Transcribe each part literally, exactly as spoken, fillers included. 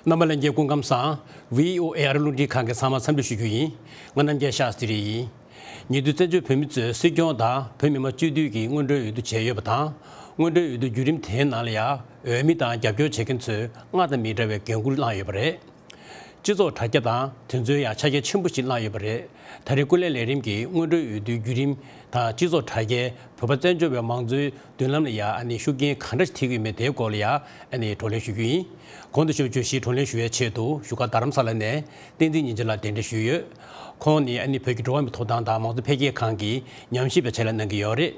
རྣམ་པ་ལྷན་རྒྱས་སྐུ་ཁམས་བཟང་། ཝི་ཨོ་ཨེ་ཨ་རི་རླུང་འཕྲིན་ཁང་གི་ཚང་མ་འཚམས་འདྲི་ཞུ་རྒྱུ་ཡིན། ང་རྣམ་རྒྱལ་ཤཱ་སྟི་རི་ཡིན། ཉེ་དུས་བཙན་བྱོལ་བོད་མི་ཚོས་སྲིད་སྐྱོང་དང་བོད་མི་མང་སྤྱི་འཐུས་ཀྱི་སྔོན་འགྲོའི་འོས་བསྡུ་བྱས་ཡོད་པ་དང་། སྔོན་འགྲོའི་འོས་བསྡུ་བརྒྱུད་རིམ་དེའི་ནང་ལ་ཡང་འོས་མི་དང་རྒྱབ་སྐྱོར་བྱེད་མཁན་ཚོས་སྔར་དང་མི་འདྲ་བའི་འགན་འཁུར་བླངས་ཡོད་པ་རེད། སྤྱི་ཚོགས་དྲ་རྒྱ་དང་དེ་ཚོའི་ཡང་ཆ་རྐྱེན་ཆེན་པོ་ཞིག་བླངས་ཡོད་པ་རེད། ད་རེས་སྐུ་ལས་ལས་རིམ་གྱི་སྔོན་འགྲོའི་འོས་བསྡུའི་བརྒྱུད་རིམ་དང་སྤྱི་ཚོགས་དྲ་རྒྱས་བོད་པ་བཙན་བྱོལ་བའི་མང་གཙོའི་མདུན་ལམ་ལ་ཡང་ཨ་ནི་ཤུགས་རྐྱེན་གང་འདྲ་ཞིག་ཐེབས་ཀྱི་ཡོད་མེད་དེའི་སྐོར་ལ་ཡང་ཨ་ནི་བགྲོ་གླེང་ཞུ་རྒྱུ་ཡིན། གོང་དུ་ཞུས་པ་བརྗོད་གཞིའི་བགྲོ་གླེང་ཞུ་ཡའི་ཆེད་དུ་བཞུགས་སྒར་རྡ་རམ་ས་ལ་ནས་བསྟན་འཛིན་ཉི་བྱེད་ལགས་གདན་འདྲེན་ཞུས་ཡོད། ཁོང་ནི་ཨ་ནི་བོད་ཀྱི་འགྲོ་བ་མིའི་ཐོབ་ཐང་དང་མང་གཙོ་འཕེལ་རྒྱས་ཁང་གི་ཉམས་ཞིབ་པའི་ཆེད་ལ་གནང་གི་ཡོད་རེད།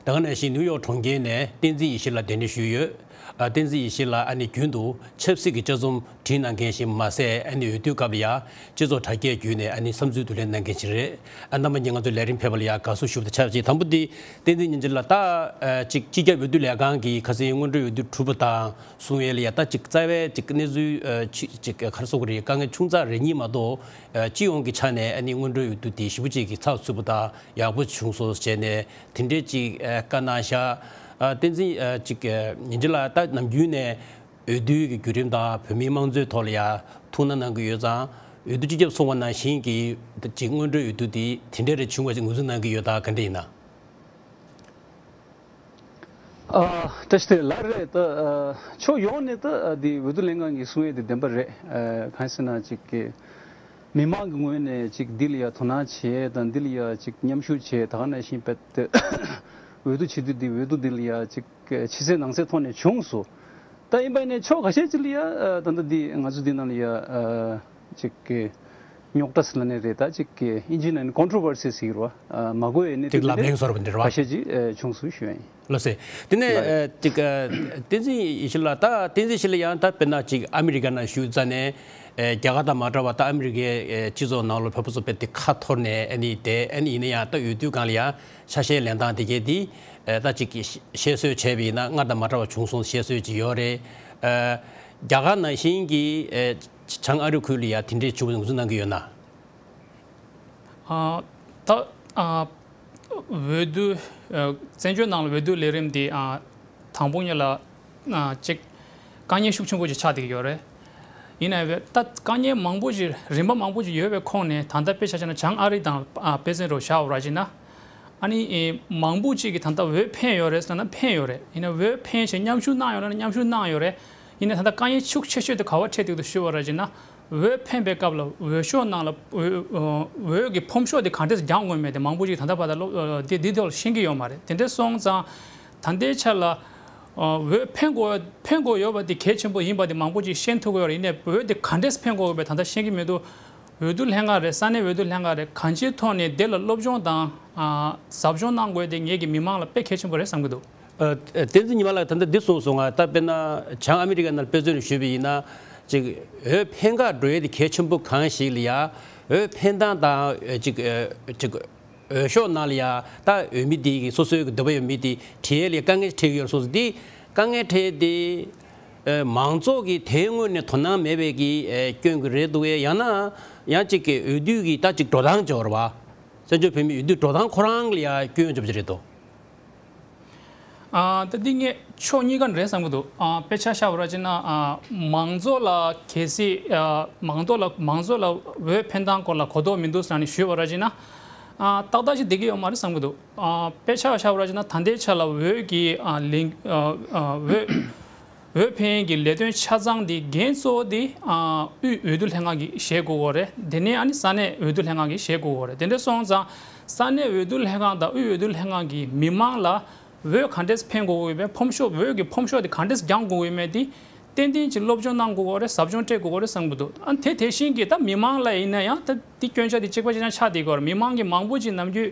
ད་ག་ནང་བཞིན་ནིའུ་ཡོག་གྲོང་ཁྱེར་ནས་བསྟན་འཛིན་ཡེ་ཤེས་ལགས་གདན་འདྲེན་ཞུས་ཡོད། ཨ། བསྟན་འཛིན་ཡེ་ཤེས་ལགས་ཨ་ནི་རྒྱུན་དུ་ཆབ་སྲིད་ཀྱི་དཔྱད་རྩོམ་བྲིས་གནང་མཁན་ཞིག་མ་ཟད་ཨ་ནི་འོས་བསྡུའི་སྐབས་ལ་ཡང་སྤྱི་ཚོགས་དྲ་རྒྱའི་བརྒྱུད་ནས་ཨ་ནི་བསམ་ཚུལ་བསྡུ་ལེན་གནང་མཁན་ཞིག་རེད། ཨ། རྣམ་པ་གཉིས་ང་ཚོའི་ལས་རིམ་ཕེབས་པ་ལ་ཡང་དགའ་བསུ་ཞུ་བ་དང་ཆབས་ཅིག་དང་པོ་འདི་བསྟན་འཛིན་ཉི་བྱེད་ལགས། ད་ཨ་ཅིག་སྤྱི་ཁྱབ་འོས་བསྡུ་ལས་ཁང་གིས་ཁ་སང་སྔོན་འགྲོའི་འོས་བསྡུ་གྲུབ་པ་དང་གསུང་ཡས་ལ་ཡང་ད་ཅིག་རྩ་བའི་ཅིག་གནས་ཚུལ་ཨ་ཅིག་ཅིག་ག་རེ་ཟེར་དགོས་རེད། དཀའ་ངལ་ཆུང་ཙག་རེ་གཉིས་མ་གཏོགས་ཨ་སྤྱི་ཡོངས་ཀྱི་ཆ་ནས་ཨ་ནི་སྔོན་འགྲོའི་འོས་བསྡུ་དེ་ཞེ་པོ་ཅིག་གི་ཚགས་ཚུད་པ་དང་ཡག་པོ་བྱུང་སོང་བྱས་ནས། དེ་འདྲའི་ཅིག་ཨ་བཀའ་གནང་ཤག་ཨ། བསྟན་འཛིན་ཨ་ཅིག་ཨ་ཉི་བྱེད་ལགས། ད་ནམ་རྒྱུན་ནས་འོས་བསྡུའི་གི་བརྒྱུད་རིམ་དང་བོད་མིའི་དམངས་གཙོའི་ཐོག་ལ་ཡང་ཐུགས་སྣང་གནང་གི་ཡོད་ཙང་། འོས་བསྡུ་སྤྱི་ཁྱབ་སོང་བ་ནང་བཞིན་གྱི་ཅིག་སྔོན་འགྲོའི་འོས་བསྡུ་དེ་དེ་འདྲ་རེ་བྱུང་བ་ཅིག་ངོས་འཛིན་གནང་གི་ཡོད་ད་ག་འདྲ་ཡིན་ན། ཨ། བཀྲ་ཤིས་བདེ་ལེགས། རེད། ད་ཨ་ཕྱོགས་ཡོངས་ནས་ད་ཨ་འདི་འོས་བསྡུ་ལྷན་ཁང་གིས་གསུང་ཡས་དེ་བདེན་པ་རེད། ཨ་གང་ཡིན་ཟེར་ན་ཅིག་གི་མི་མང་གི་ངོས་ནས་ཅིག་འདི་ལ་ཡ་དོ་སྣང་བྱས་དང་འདི་ལ་ཡ་ཅིག་མཉམ་ཞུགས་བྱས། ད་ག་ནང་བཞིན་རྦད་དེ་འོས་བསྡུ་བྱེད་དུས་འདི་འོས་བསྡུ་འདི་ལ་ཡ་ཅིག་ཕྱི་གསལ་ནང་གསལ་ཐོག་ནས་བྱུང་སོང་། ད་ཡིན་པ་ཡིན་ནའི་ཕྱོགས་ཁ་ཤས་ཅིག་ལ་ཡ་ཨ་ད་ལྟ་འདི་ང་ཚོ་འདི་ནང་ལ་ཡ་ཨ་ཅིག་གི་རྙོག་དྲ་ཟེར་ལབ་ནའི་རེད། ད་ཅིག་གི་ཨིན་ཇི་ནང་ནས་ཀོན་ཊོ་ཝར་སི་ཟེར་གྱི་རེད་བ། ཨ་མ་གོ་ཡས་ནི་ཅིག་དེ་ལབ་གླེང་བཟོ་འདྲ་བ་འདི་རེད་བ། ཁ་ཤས་ཅིག་ཨ་བྱུང་སོང་ཞུ་ཡ་ཡིན། ལགས་སེ། དེ་ནས་ལགས། ཨ་ཅིག་ཨ་བསྟན་འཛིན་ཡེ་ཤེས་ལགས། ད་བསྟན་འཛིན་ཡེ་ཤེས་ལགས་ཡང་ད་དཔེར་ན་ཅིག་ཨ་མི་རི་ཀ་ནང་བཞུགས་ཙ་ནས་ཨ་རྒྱ་གར་དང་མ་འདྲ་བ། ད་ཨ་མི་རི་ཀའི་ཨ་སྤྱི་ཚོགས་ནང་ལོགས་བོད་པ་ཚོ་དཔེ་དེ་ཁ་འཐོར་ནས་ཨ་ནི་དེ་ཨ་ནི་ཡིན་ན་ཡང་ད་འོས་བསྡུ་སྒང་ལ་ཡང་ཆ་ཤས་ལེན་སྟངས་དེ་གས་དེ་ཨ་ད་ཅིག་གི་བཤད་སྲོལ་བྱས་པ་ཡིན་ན་སྔར་དང་མ་འདྲ་བ་བྱུང་སོང་བཤད་སྲོལ་ཅིག་ཡོད་རེད། ཨ་རྒྱ་གར་ནང་བཞིན་གྱི་ཨ་བྱང་ཨ་རི་ཁུལ་ལ་ཡང་དེ་འདྲའི་བྱུང་བའི་ངོས་འཛིན་གནང་གི་ཡོད་ན། ཨ་ད་ཨ་འོས་བསྡུ་ཨ་བཙན་བྱོལ་ནང་ལ་འོས་བསྡུ་ལས་རིམ་འདི་ཨ་དང་པོ་ཉིད་ལ་ཨ་ཅིག་དཀའ་ངལ་ཤུགས་ཆེན་པོ་ཅིག་ཆགས་བསྡད་ཀྱི་ཡོད་རེད། ཡིན་ནའི་ད་དཀའ་ངལ་མང་པོ་ཅིག་རིམ་པ་མང་པོ་ཅིག་ཡོད་པའི་ཁོངས་ནས་ད་ལྟ་དཔེ་ཆ་བཞག་ན་བྱང་ཨ་རི་དང་ཨ་དཔེ་མཚོན་རུ་བཞག་པ་ར་བྱས་ན། ཨ་ནི་ཨེ་མང་པོ་ཅིག་གིས་ད་ལྟ་འོས་འཕེན་ཡོད་རེད་ཟེར་ན་འཕེན་ཡོད་རེད། ཡིན་ན་འོས་འཕེན་བྱས་མཉམ་ཞུགས་གནང་ཡོད་ན་མཉམ་ཞུགས་གནང་ཡོད་རེད། ཡིན་ན་ད་ལྟ་དཀའ་ངལ་ཤུགས་ཆེ་ཤོས་དེ་ག་པར་འཕྲད་འདུག་ཏུ་ཞུ་བ་ར་བྱས་ན། འོས་འཕེན་པའི་སྐབས་ལ་འོས་ཤོག་ནང་ལ་འོས་འོས་ཀྱི་ཕོམ་ཤོག་དེ་ག་འདྲས་སྦྱང་དགོས་མེད་དེ་མང་པོ་ཅིག་ད་ལྟ་བར་དུ་སློབ་ཨ་དེ་འདི་ཐོག་ལ་ཤེས་ཀྱི་ཡོད་མ་རེད། དེ་འདྲས་སོང་ཙང་ད་ལྟའི་ཆ་ལ་ཨ་འོས་འཕེན་དགོས་འཕེན་དགོས་ཡོད་པ་དེ་གལ་ཆེན་པོ་ཡིན་པ་དེ་མང་པོ་ཅིག་ཤེས་ཐུབ་ཀྱི་ཡོད་རེད། ཡིན་ནའི་འོས་དེ་ག་འདྲས་འཕེན་དགོས་ཡོད་པ་ད་ལྟ་ཤེས་ཀྱི་མི་འདུག་འོས་བསྡུ་ལྷན་ཁང་རེད། ས་གནས་འོས་བསྡུ་ལྷན་ཁང་རེད། གང་ཅིའི་ཐོག་ནས་དེ་ལ་སློབ་སྦྱོང་དང་ཨ་ཟབ་སྦྱོང་གནང་དགོས་དེ་ངེད་ཀྱི་མི་མང་ལ་དཔེ་གལ་ཆེན་པོ་རེད་བསམ་གྱི་འདུག་ཨ་བསྟན་འཛིན་ཉི་མ་ལགས་ད་ལྟ་འདི་གསུངས་སོང་ང་། ད་དཔེར་ན་བྱང་ཨ་མི་རི་ཀ་ནང་དཔེ་མཚོན་ཞུས་པ་ཡིན་ན་ཅིག་འོས་འཕེན་གར་འགྲོ་ཡས་དེ་གལ་ཆེན་པོ་གང་ཞིག་ལ་ཡ་འོས་འཕེན་སྟངས་དང་ཨ་ཅིག་ཨ་ཅིག་འོས་ཤོག་ནང་ལ་ཡ་ད་འོས་མི་དེ་གི་སོ་སོའི་གི་འདོད་པ་ཡོད་མི་དེ་བྲིས་ཡས་ལ་དཀའ་ངལ་འཕྲད་ཀྱི་ཡོད་རེད་སོང་ཙང་། དེ་དཀའ་ངལ་འཕྲད་དེ་ཨ་མང་ཚོགས་ཀྱི་དེའི་ངོས་ནས་དོ་སྣང་མེད་པའི་གི་ཨ་སྐྱོན་གྱི་རེད་འདུག་གས། ཡང་ན་ཡང་ཅིག་གི་འོས་བསྡུ་གི་ད་ཅིག་འགྲོ་སྟངས་ཅིག་ཡོད་རེད་བ། བཙན་བྱོལ་བོད་མིའི་འོས་བསྡུ་འགྲོ་སྟངས་ཁོ་རང་ལ་ཡ་སྐྱོན་བརྗོད་ཀྱི་རེད་དོ། ཨ་ད་འདི་ངས་ཕྱོགས་གཉིས་ཀ་རེད་བསམ་གྱི་འདུག་ཨ་དཔེ་ཆ་བཞག་པ་ར་བྱས་ན་ཨ་མང་ཚོགས་ལ་གལ་སྲིད་ཨ་མང་ཚོགས་ལ་མང་ཚོགས་ལ་འོས་འཕེན་སྟངས་སྐོར་ལ་གོ་རྟོགས་མི་འདུག་ཟེར་ནས་ཞུས་པ་ར་བྱས་ན་ཨ་ཏག་ཏག་ཅིག་བསྡད་ཀྱི་ཡོད་མ་རེད་བསམ་གྱི་འདུག་ཨ་དཔེ་ཆ་བཞག་པ་ར་བྱས་ན་ད་ལྟའི་ཆ་ལ་འོས་ཀྱི་ཨ་ལས་ཨ་ཨ་འོས་འོས་འཕེན་གྱི་ལས་དོན་ཆ་ཚང་འདི་འགན་གཙོ་བོ་འདི་ཨ་དབུས་འོས་བསྡུ་ལྷན་ཁང་གིས་བཞེས་དགོས་ཀྱི་ཡོད་རེད། དེ་ནས་ཨ་ནི་ས་གནས་འོས་བསྡུ་ལྷན་ཁང་གིས་བཞེས་དགོས་ཀྱི་ཡོད་རེད། དེ་འདྲ་སོང་ཙང་ས་གནས་འོས་བསྡུ་ལྷན་ཁང་དང་དབུས་འོས་བསྡུ་ལྷན་ཁང་གིས་མི་མང་ལ་འོས་ག་འདྲས་འཕེན་དགོས་ཀྱི་ཡོད་མེད། ཕོམ་ཤོག་འོས་ཀྱི་ཕོམ་ཤོག་དེ་ག་འདྲས་རྒྱག་དགོས་ཀྱི་ཡོད་མེད་དེ་ཏན་ཏན་ཅིག་སློབ་སྦྱོང་གནང་དགོས་ཀྱི་ཡོད་རེད། ཟབ་སྦྱོང་སྤྲད་དགོས་ཀྱི་ཡོད་རེད་བསམ་གྱི་འདུག་ཨ་དེ་དེ་བཞིན་གྱི་ད་མི་མང་ལ་ཡིན་ན་ཡང་ད་འདི་སྐྱོན་ཆ་དེ་གཅིག་པ་གཅིག་རྐྱང་ཆགས་བསྡད་ཀྱི་ཡོད་རེད། མི་མང་གི་མང་པོ་ཅིག་ནམ་རྒྱུན་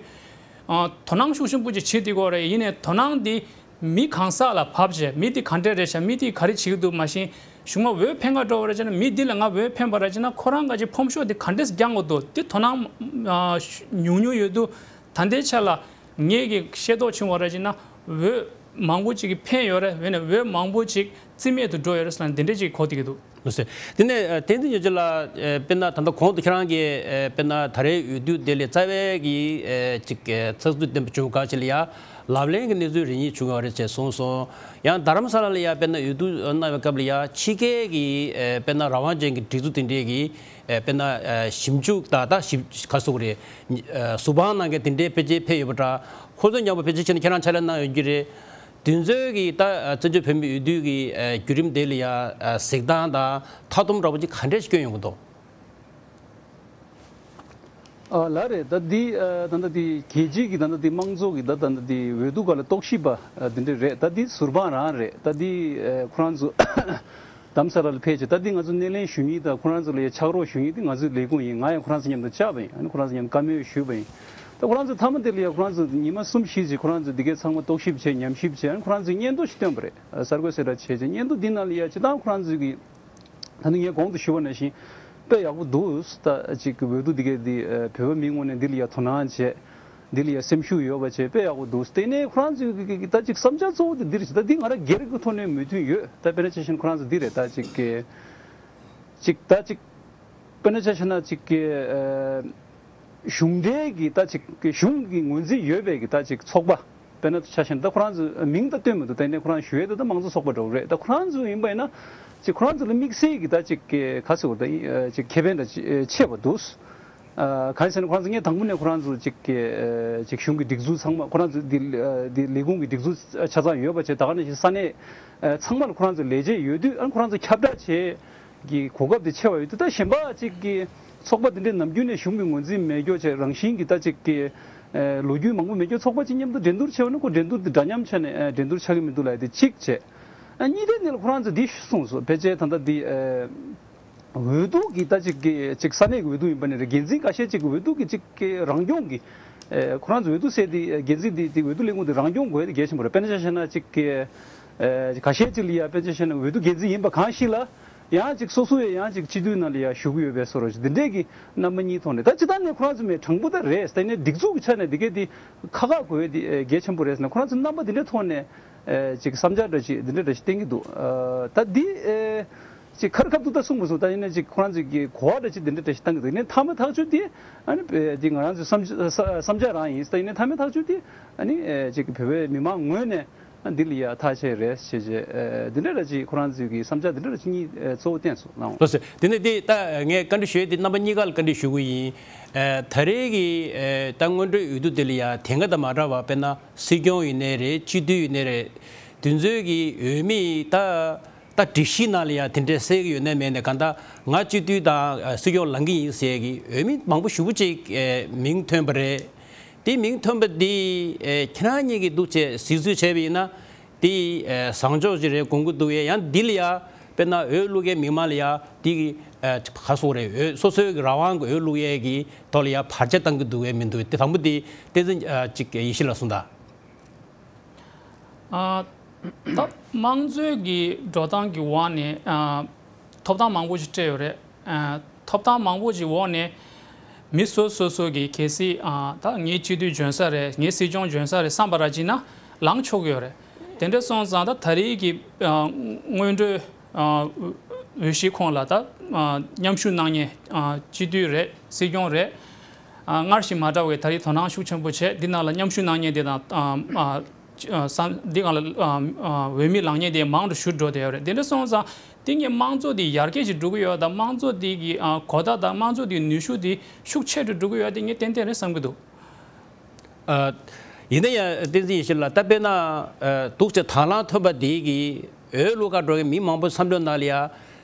ཨ་དོ་སྣང་ཤུགས་ཆེན་པོ་ཅིག་བྱེད་བསྡད་ཀྱི་ཡོད་རེད། ཡིན་ནའི་དོ་སྣང་དེ་མི་གང་ཟག་ལ་བབས་བྱས་མི་དེ་ག་འདྲས་རེད་ཤག་མི་དེ་ག་རེ་བྱེད་ཀྱི་འདུག་མ་གཞི་གཞུག་མ་འོས་འཕེན་ག་འགྲོ་བ་རེད་ཅེ་ན། མི་འདི་ལ་ང་འོས་འཕེན་པ་རེད་ཅེ་ན། ཁོ་རང་ག་ཅིག་ཕོམ་ཤོག་འདི་ག་འདྲས་རྒྱག་དགོས་འདུག་འདི་དོ་སྣང་ཨ་ཉུང་ཉུང་ཡོད་དུས། ད་ལྟའི་ཆ་ལ་ངེད་ཀྱི་ཤེས་རྟོགས་བྱུང་བ་རེད་ཅེ་ན། འོས་མང་པོ་ཅིག་གིས་འཕེན་ཡོད་རེད། འོན་ནས་འོས་མང་པོ་ཅིག་རྩིས་མེད་དུ་འགྲོ་ཡོད་རེད་ཟེར་ན་འདི་འདྲས་ཅིག་གོ་བསྡད་ཀྱི་འདུག་ལགས་སོ། དེ་ནས་ཨ་བསྟན་འཛིན་ཡོན་ཆེན་ལགས། ཨ་དཔེར་ན་ད་ལྟ་གོང་དུ་ཁྱེད་རང་གིས་ཨ་དཔེར་ན་ད་རེས་འོས་བསྡུ་དེ་ལ་རྩ་བའི་གི་ཨ་ཅིག་ཨ་ཚགས་ཚུད་ལྡན་པ་བྱུང་ག་ཅིག་ལ་ཡ་ལབ་གླེང་གི་གནས་ཚུལ་རེ་གཉིས་བྱུང་ཡོད་རེད་ཅེས་གསུངས་སོང་། ཡང་རྡ་རམ་ས་ལ་ལ་ཡ་དཔེར་ན་འོས་བསྡུ་གནང་བའི་སྐབས་ལ་ཡ་ཕྱི་རྒྱལ་གི་ཨ་དཔེར་ན་རང་དབང་ཅན་གྱི་སྒྲིག་འཛུགས་དེ་འདྲས་ཀྱི་ཨ་དཔེར་ན་ཨ་ཞིབ་འཇུག་དང་ད་ཞིབ་ག་སོགས་རེད། ཨ་ཟུར་དཔང་གནང་མཁན་དེ་འདྲས་ཕལ་ཆེར་ཕེབས་ཡོད་པ་འདྲ། ཁོ་ཚོ་མཉམ་པོ་ཕལ་ཆེར་བྱས་ན་ཁྱེད་རང་ཕྱག་ལས་གནང་ཡོད་ཀྱི་རེད། དེ་ཚོའི་གི་ད་ཨ་བཙན་བྱོལ་བོད་མིའི་འོས་བསྡུ་གི་ཨ་བརྒྱུད་རིམ་དེ་ལ་ཡ་ཨ་གཟིགས་སྟངས་དང་མཐའ་སྡོམ་འདྲ་པོ་ཅིག་ག་འདྲས་ཤིག་བསྐྱོན་ཡོང་གི་འདུག་ཨ་ལགས་རེད། ད་འདི་ཨ་ད་ལྟ་འདི་རྒྱལ་སྤྱིའི་གི་ད་ལྟ་འདི་དམངས་གཙོ་གི་ད་ད་ལྟ་འདི་འོས་བསྡུ་སྒང་ལ་རྟོག་ཞིབ་པ་ཨ་འདི་འདྲས་རེད། ད་འདི་ཟུར་དཔང་རང་རེད། ད་འདི་ཨ་ཁོ་རང་ཚོ་རྡ་རམ་ས་ལ་ལ་ཕེབས་བྱས་ད་འདི་ང་ཚོ་སྣེ་ལེན་ཞུ་མཁན་དང་ཁོ་རང་ཚོ་ལ་ཡ་ཕྱག་རོགས་ཞུ་མཁན་འདི་ང་ཚོའི་ལས་ཁུངས་ཡིན། ང་ཡང་ཁོ་རང་ཚོ་མཉམ་དུ་བཅར་བ་ཡིན། ཨ་ནི་ཁོ་རང་ཚོ་མཉམ་དུ་བཀའ་མོལ་ཞུས་པ་ཡིན། ད་ཁོ་རང་ཚོ་མཐའ་མ་དེ་ལ་ཡ་ཁོ་རང་ཚོ་ཉི་མ་གསུམ་བཞི་ཅིག་ཁོ་རང་ཚོ་འདི་གའི་ཚང་མ་རྟོག་ཞིབ་བྱས་ཉམས་ཞིབ་བྱས། ཨ་ནི་ཁོ་རང་ཚོས་སྙན་ཐོ་ཞིག་བཏོན་པ་རེད། ཨ་གསར་འགོད་གསལ་བསྒྲགས་བྱས་རྗེས་སྙན་ཐོ་འདི་ནང་ལ་ཡ་སྤྱིར་བཏང་ཁོ་རང་ཚོའི་གི་ད་ནི་ངས་གོང་དུ་ཞུས་པ་ནང་བཞིན་དཔེ་ཡག་པོ་འདུག་ད་ཅིག་འོས་བསྡུ་འདི་གའི་འདི་ཨ་བོད་པ་མི་ངོས་ནས་འདི་ལ་ཡ་དོ་སྣང་བྱས། འདི་ལ་ཡ་སེམས་ཤུགས་ཡོད་པ་བྱས་དཔེ་ཡག་པོ་འདུག་དེ་ནས་ཁོ་རང་ཚོའི་གི་གི་གི་ད་ཅིག་བསམ་འཆར་གཙོ་བོ་དེ་འདི་རེད་ཟེར། ད་འདི་ང་རང་སྒེར་གྱི་ཐོག་ནས་མོས་མཐུན་ཡོད། ད་དཔེར་ན་ཆ་བཞིན་ཁོ་རང་ཚོ་འདི་རེད། ད་ཅིག་གི་ཅིག་ད་ཅིག་དཔེར་ན་ཆ་བཞག་ན་ཅིག་གི་ཨ་གཞུང་འབྲེལ་གྱི་ད་ཅིག་གི་གཞུང་གི་ངོས་འཛིན་ཡོད་པའི་གི་ད་ཅིག་ཚོགས་པ། དཔེར་ན་ཆ་བཞག་ན་ད་ཁོ་རང་ཚོ་མིང་ད་བཏོན་མི་འདུག་དེ་ནས་ཁོ་རང་ཞུ་ཡས་དེ་ད་དམངས་གཙོ་ཚོགས་པ་འདྲ་བོ་རེད། ད་ཁོ་རང་ཚོ་ཡིན་པ་ཡིན་ན་ཅིག་ཁོ་རང་ཚོ་ལ་དམིགས་བསལ་གྱི་ད་ཅིག་གི་ག་ཟེར་བ་ད་ཨ་ཅིག་ཁེ་ཕན་འདྲ་ཅིག་ཨ་ཆེ་བ་འདུག་ཨ་གང་ཡིན་ཟེར་ན་ཁོ་རང་ཚོ་ངས་དང་པོ་ནས་ཁོ་རང་ཚོ་ཅིག་གི་ཨ་ཅིག་གཞུང་གི་སྒྲིག་འཛུགས་ཚང་མ་ཁོ་རང་ཚོ་འདི་ཨ་འདི་ལས་ཁུངས་ཀྱི་སྒྲིག་འཛུགས་ཆ་ཚང་ཡོད་པ་བྱས། ད་ག་ནང་བཞིན་ས་གནས་ཨ་ཚང་མ་ལ་ཁོ་རང་ཚོ་ལས་བྱེད་ཡོད་དུས་ཨ་ཁོ་རང་ཚོ་ཁྱབ་བསྒྲགས་བྱས། གི་གོ་སྐབས་དེ་ཆེ་བ་ཡོད་དུས། ད་གཞན་པ་གཅིག་གི་ཚོགས་པ་དེ་འདྲའི་ནམ་རྒྱུན་ནས་གཞུང་གི་ངོས་འཛིན་མེད་རྒྱུ་བྱས། རང་བཞིན་གྱི་ད་གཅིག་གི་ཨེ་ལོ་རྒྱུས་མང་པོ་མེད་རྒྱུ་ཚོགས་པ་གཅིག་མཉམ་དུ་འགྲན་བསྡུར་བྱས་པ་ན་ཁོ་འགྲན་བསྡུར་དེ་འདྲ་མཉམ་ཆ་ནས་ཨེ་འགྲན་བསྡུར་ཆགས་ཀྱི་མི་འདུག་ལབ་ཡ་དེ་གཅིག་བྱས། ཨ་གཉིས་པ་ནས་ཁོ་རང་ཚོ་འདི་གསུངས་སོང་། ཕལ་ཆེར་ད་ལྟ་འདི་ཨེ་འོས་བསྡུ་གི་ད་གཅིག་གི་གཅིག་ས་གནས་ཀྱི་འོས་བསྡུ་ཡིན་པ་ནས་རེད། འགན་འཛིན་ཁ་ཤས་གཅིག་གི་འོས་བསྡུ་གི་གཅིག་གི་རང་སྐྱོང་གི་ཨེ་ཁོ་རང་ཚོ་འོས་བསྡུ་ཟེར་དེ་འགན་འཛིན་དེ་དེ་འོས་བསྡུ་ལས་ཁུངས་དེ་རང་སྐྱོང་དགོས་ཡ་དེ་གལ་ཆེན་པོ་རེད། དཔེར་ན་ཆ་བཞག་ན་གཅིག་གི་ཨེ་ཁ་ཤས་གཅིག་ལ་ཡ་དཔེར་ན་ཆ་བཞག་ན་འོས་བསྡུ་འགན་འཛིན་ཡིན་པ་གང་ཞིག་ལ། ཡང་ཅིག་སོ་སོ་ཡང་ཅིག་སྤྱི་འཐུས་ནང་ལ་ཡང་ཞུགས་ཀྱི་ཡོད་པའི་བཟོ་འདྲ་ཅིག་འདི་འདྲས་ཀྱི་རྣམ་པ་གཉིས་མཐོང་ནས། ད་སྤྱིར་བཏང་ནས་ཁོ་རང་ཚོ་མི་དྲང་པོ་ད་རེད། ད་ཡིན་ནའི་སྒྲིག་འཛུགས་ཀྱི་ཆ་ནས་འདི་གས་འདི་ཁག་ཁག་དགོས་འདི་གལ་ཆེན་པོ་རེད་ཟེར་ནས་ཁོ་རང་ཚོ་རྣམ་པ་འདི་འདྲས་མཐོང་ནས་ཅིག་བསམ་འཆར་འདྲ་ཅིག་འདི་འདྲས་འདྲ་ཞིག་བསྟན་གྱི་འདུག་ད་འདི་ཅིག་ཁ་རི་ཁ་ཐུག་ད་གསུངས་མ་སོང་། ད་ཡིན་ནའི་ཅིག་ཁོ་རང་ཚོ་གི་གོ་བ་འདྲ་ཅིག་འདི་འདྲས་འདྲ་ཞིག་བཏང་གི་འདུག་ཡིན་ནའི་མཐའ་མ་ཐག་གཅོད་འདི་ཨ་ནི་འདི་ང་རང་ཚོའི་བསམ་བསམ་འཆར་རང་ཡིན། ད་ཡིན་ནའི་མཐའ་མའི་ཐག་གཅོད་འདི་ཨ་ནི་ཅིག་བོད་པའི་མི་མང་ངོས་ནས། འདི་ལ་ཡ་ཐག་ཆད་རེད་ཞེས་བྱས། འདི་འདྲ་ར་ཅིག་ཁོ་རང་ཚོའི་གི་བསམ་འཆར་འདི་འདྲ་ར་ཅིག་གཉིས་གཙོ་བོ་བསྟན་སོང་ལགས། ལགས་སོ། དེ་ནས་འདི་ད་ངས་བཀའ་འདྲི་ཞུ་ཡས་འདི་རྣམ་པ་གཉིས་ཀ་ལ་བཀའ་འདྲི་ཞུ་གི་ཡིན། ད་རེས་ཀྱི་ད་སྔོན་འགྲོའི་འོས་བསྡུ་འདི་ལ་ཡ་དེ་སྔ་དང་མ་འདྲ་བ་དཔེར་ན་སྲིད་སྐྱོང་ཡིན་ནའི་རེད། སྤྱི་འཐུས་ཡིན་ནའི་རེད། དེ་ཚོའི་གི་འོས་མི་ད་ད་སྒྲིག་གཞི་ནང་ལ་ཡ་དེ་འདྲས་གསལ་གི་ཡོད་ནའི་མེད་ནའི་གང་ལྟར་ང་སྤྱི་འཐུས་དང་སྲིད་སྐྱོང་ལངས་གི་ཡིན་ཟེར་གི་འོས་མི་མང་པོ་ཞེ་པོ་ཅིག་མིང་ཐོན་པ་རེད། དེ་མིང་ཐོན་པ་འདི་ཨེ་ཁྱེད་རང་གཉིས་ཀྱིས་འདུག་བྱས་གཟིགས་ཚུལ་བྱས་པ་ཡིན་ན། དེ་ཨེ་བཟང་ཕྱོགས་ཅིག་རེད་དགོངས་ཀྱི་འདུག་ཡ། ཡང་འདི་ལ་ཡ་དཔེར་ན་འོས་བླུག་མཁན་མི་མང་ལ་ཡ་དེ་གི་ཨེ་ག་སོགས་རེད། འོས་སོ་སོའི་གི་རང་དབང་གི་འོས་བླུག་ཡས་ཀྱི་ཐོག་ལ་ཡ་བར་ཆད་བཏང་གི་འདུག་གས་མི་འདུག་དེ་དང་པོ་དེ་བསྟན་འཛིན་ཨ་ཅིག་ཡེ་ཤེས་ལགས་གསུངས་དང་། ཨ་ད་དམངས་གཙོའི་གི་འགྲོ་སྟངས་ཀྱི་འོག་ནས་ཨ་ཐོབ་ཐང་མང་པོ་ཞིག་སྤྲད་ཡོད་རེད། ཨ་ཐོབ་ཐང་མང་པོ་ཞིག་འོག་ནས་མི་སོ་སོ་སོ་གི་གལ་སྲིད་ཨ་ད་ངའི་སྤྱི་འཐུས་འཇོན་ས་རེད། ངའི་སྲིད་སྐྱོང་འཇོན་ས་རེད་བསམ་པ་ར་ཅིག་ན་ལངས་ཆོག་གི་ཡོད་རེད། དེ་འདྲ་སོང་ཙང་ད་ད་རེས་ཀྱི་ཨ་སྔོན་འགྲོའི་ཨ་འོས་གཞིའི་ཁོངས་ལ་ད་ཨ་མཉམ་ཞུགས་གནང་མཁན་ཨ་སྤྱི་འཐུས་རེད། སྲིད་སྐྱོང་རེད། ཨ་སྔར་བཞིན་མ་འདྲ་བའི་ད་རེས་དོ་སྣང་ཤུགས་ཆེན་པོ་བྱས་འདི་ནང་ལ་མཉམ་ཞུགས་གནང་མཁན་དེ་དང་ཨ་ཨ་ཨ་ས་འདི་སྒང་ལ་ཨ་ཨ་འོས་མི་ལངས་མཁན་དེ་མང་དུ་ཞུ་འགྲོ་བསྡད་ཡོད་རེད། དེ་འདྲ་སོང་ཙང་དེ་ངས་དམངས་གཙོ་དེ་ཡར་རྒྱས་ཅིག་འགྲོ་གི་ཡོད་དང་དམངས་གཙོ་དེ་གི་ཨ་གོ་བརྡ་དང་དམངས་གཙོ་དེའི་ནུས་ཤུགས་དེ་ཤུགས་ཆེ་རུ་འགྲོ་གི་ཡོད་དེ་ངས་ཏན་ཏན་རེད་བསམ་གྱི་འདུག་ཨ་ཡིན་ན་ཡང་བསྟན་འཛིན་ཡེ་ཤེས་ལགས། ད་དཔེར་ན་ཨ་འདུག་བྱས་དང་བླངས་ཐོན་པ་དེ་གི་འོས་བླུག་ག་འགྲོ་མཁན་མི་མང་པོ་བསམ་བློའི་ནང་ལ་ཡ་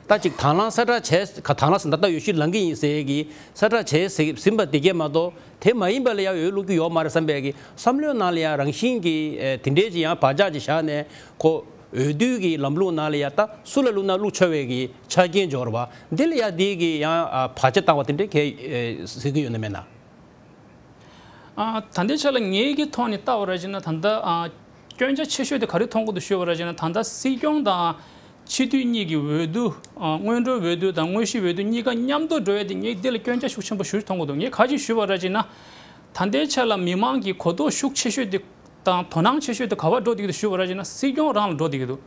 ད་ཅིག་དང་བླངས་གསལ་བསྒྲགས་བྱས། ག་དང་བླངས་ཟེར་ད་ལྟ་འོས་གཞི་ལངས་ཀྱི་ཡིན་ཟེར་གི་གསལ་བསྒྲགས་བྱས་ཟིན་པ་དེ་གས་མ་གཏོགས་དེ་མ་ཡིན་པ་ལ་ཡ་འོས་བླུག་རྒྱུ་ཡོད་མ་རེད་བསམ་པའི་གི་བསམ་བློའི་ནང་ལ་ཡ་རང་བཞིན་གྱི་ཨེ་དེ་འདྲའི་ཅིག་ཡང་བག་ཆགས་ཅིག་བཞག་ནས་ཁོ་འོས་བསྡུ་གི་ལམ་ལུགས་ནང་ལ་ཡ་ད་སུ་ལ་བླུག་ན་བླུག་ཆོག་པའི་གི་ཆ་རྐྱེན་འབྱོར་བ་འདི་ལ་ཡ་འདི་གི་ཡང་ཨ་བར་ཆད་བཏང་བ་དེ་འདྲའི་གས་ཨེ་གཟིགས་ཀྱི་ཡོད་ན་མེད་ན། ཨ་ད་ལྟའི་ཆ་ལ་ངའི་གི་ཐོག་ནས་ལྟ་བ་ར་བྱས་ན་ད་ལྟ་ཨ་སྐྱོན་ཆ་ཆེ་ཤོས་དེ་ག་རེ་མཐོང་གི་འདུག་ཞུས་པ་ར་བྱས་ན་ད་ལྟ་སྲིད་སྐྱོང་དང་སྤྱི་འཐུས་གཉིས་ཀྱི་འོས་བསྡུ་ཨ་སྔོན་འགྲོའི་འོས་བསྡུ་དང་དངོས་གཞིའི་འོས་བསྡུ་གཉིས་ཀ་མཉམ་དུ་འགྲོ་ཡས་དེ་ངས་འདི་ལ་སྐྱོན་ཆ་ཤུགས་ཆེན་པོ་ཞེ་པོ་མཐོང་གི་འདུག་ངས་ག་ཅིག་ཞུས་པ་ར་བྱས་ན་ད་ལྟའི་ཆ་ལ་མི་མང་གི་གོ་རྟོགས་ཤུགས་ཆེ་ཤོས་དེ་དང་དོ་སྣང་ཆེ་ཤོས་དེ་ག་པར་འགྲོ་བསྡད་ཀྱི་འདུག་ཞུས་པ་ར་བྱས་ན་སྲིད་སྐྱོང་རང་ལ་འགྲོ་བསྡད་ཀྱི་འདུག་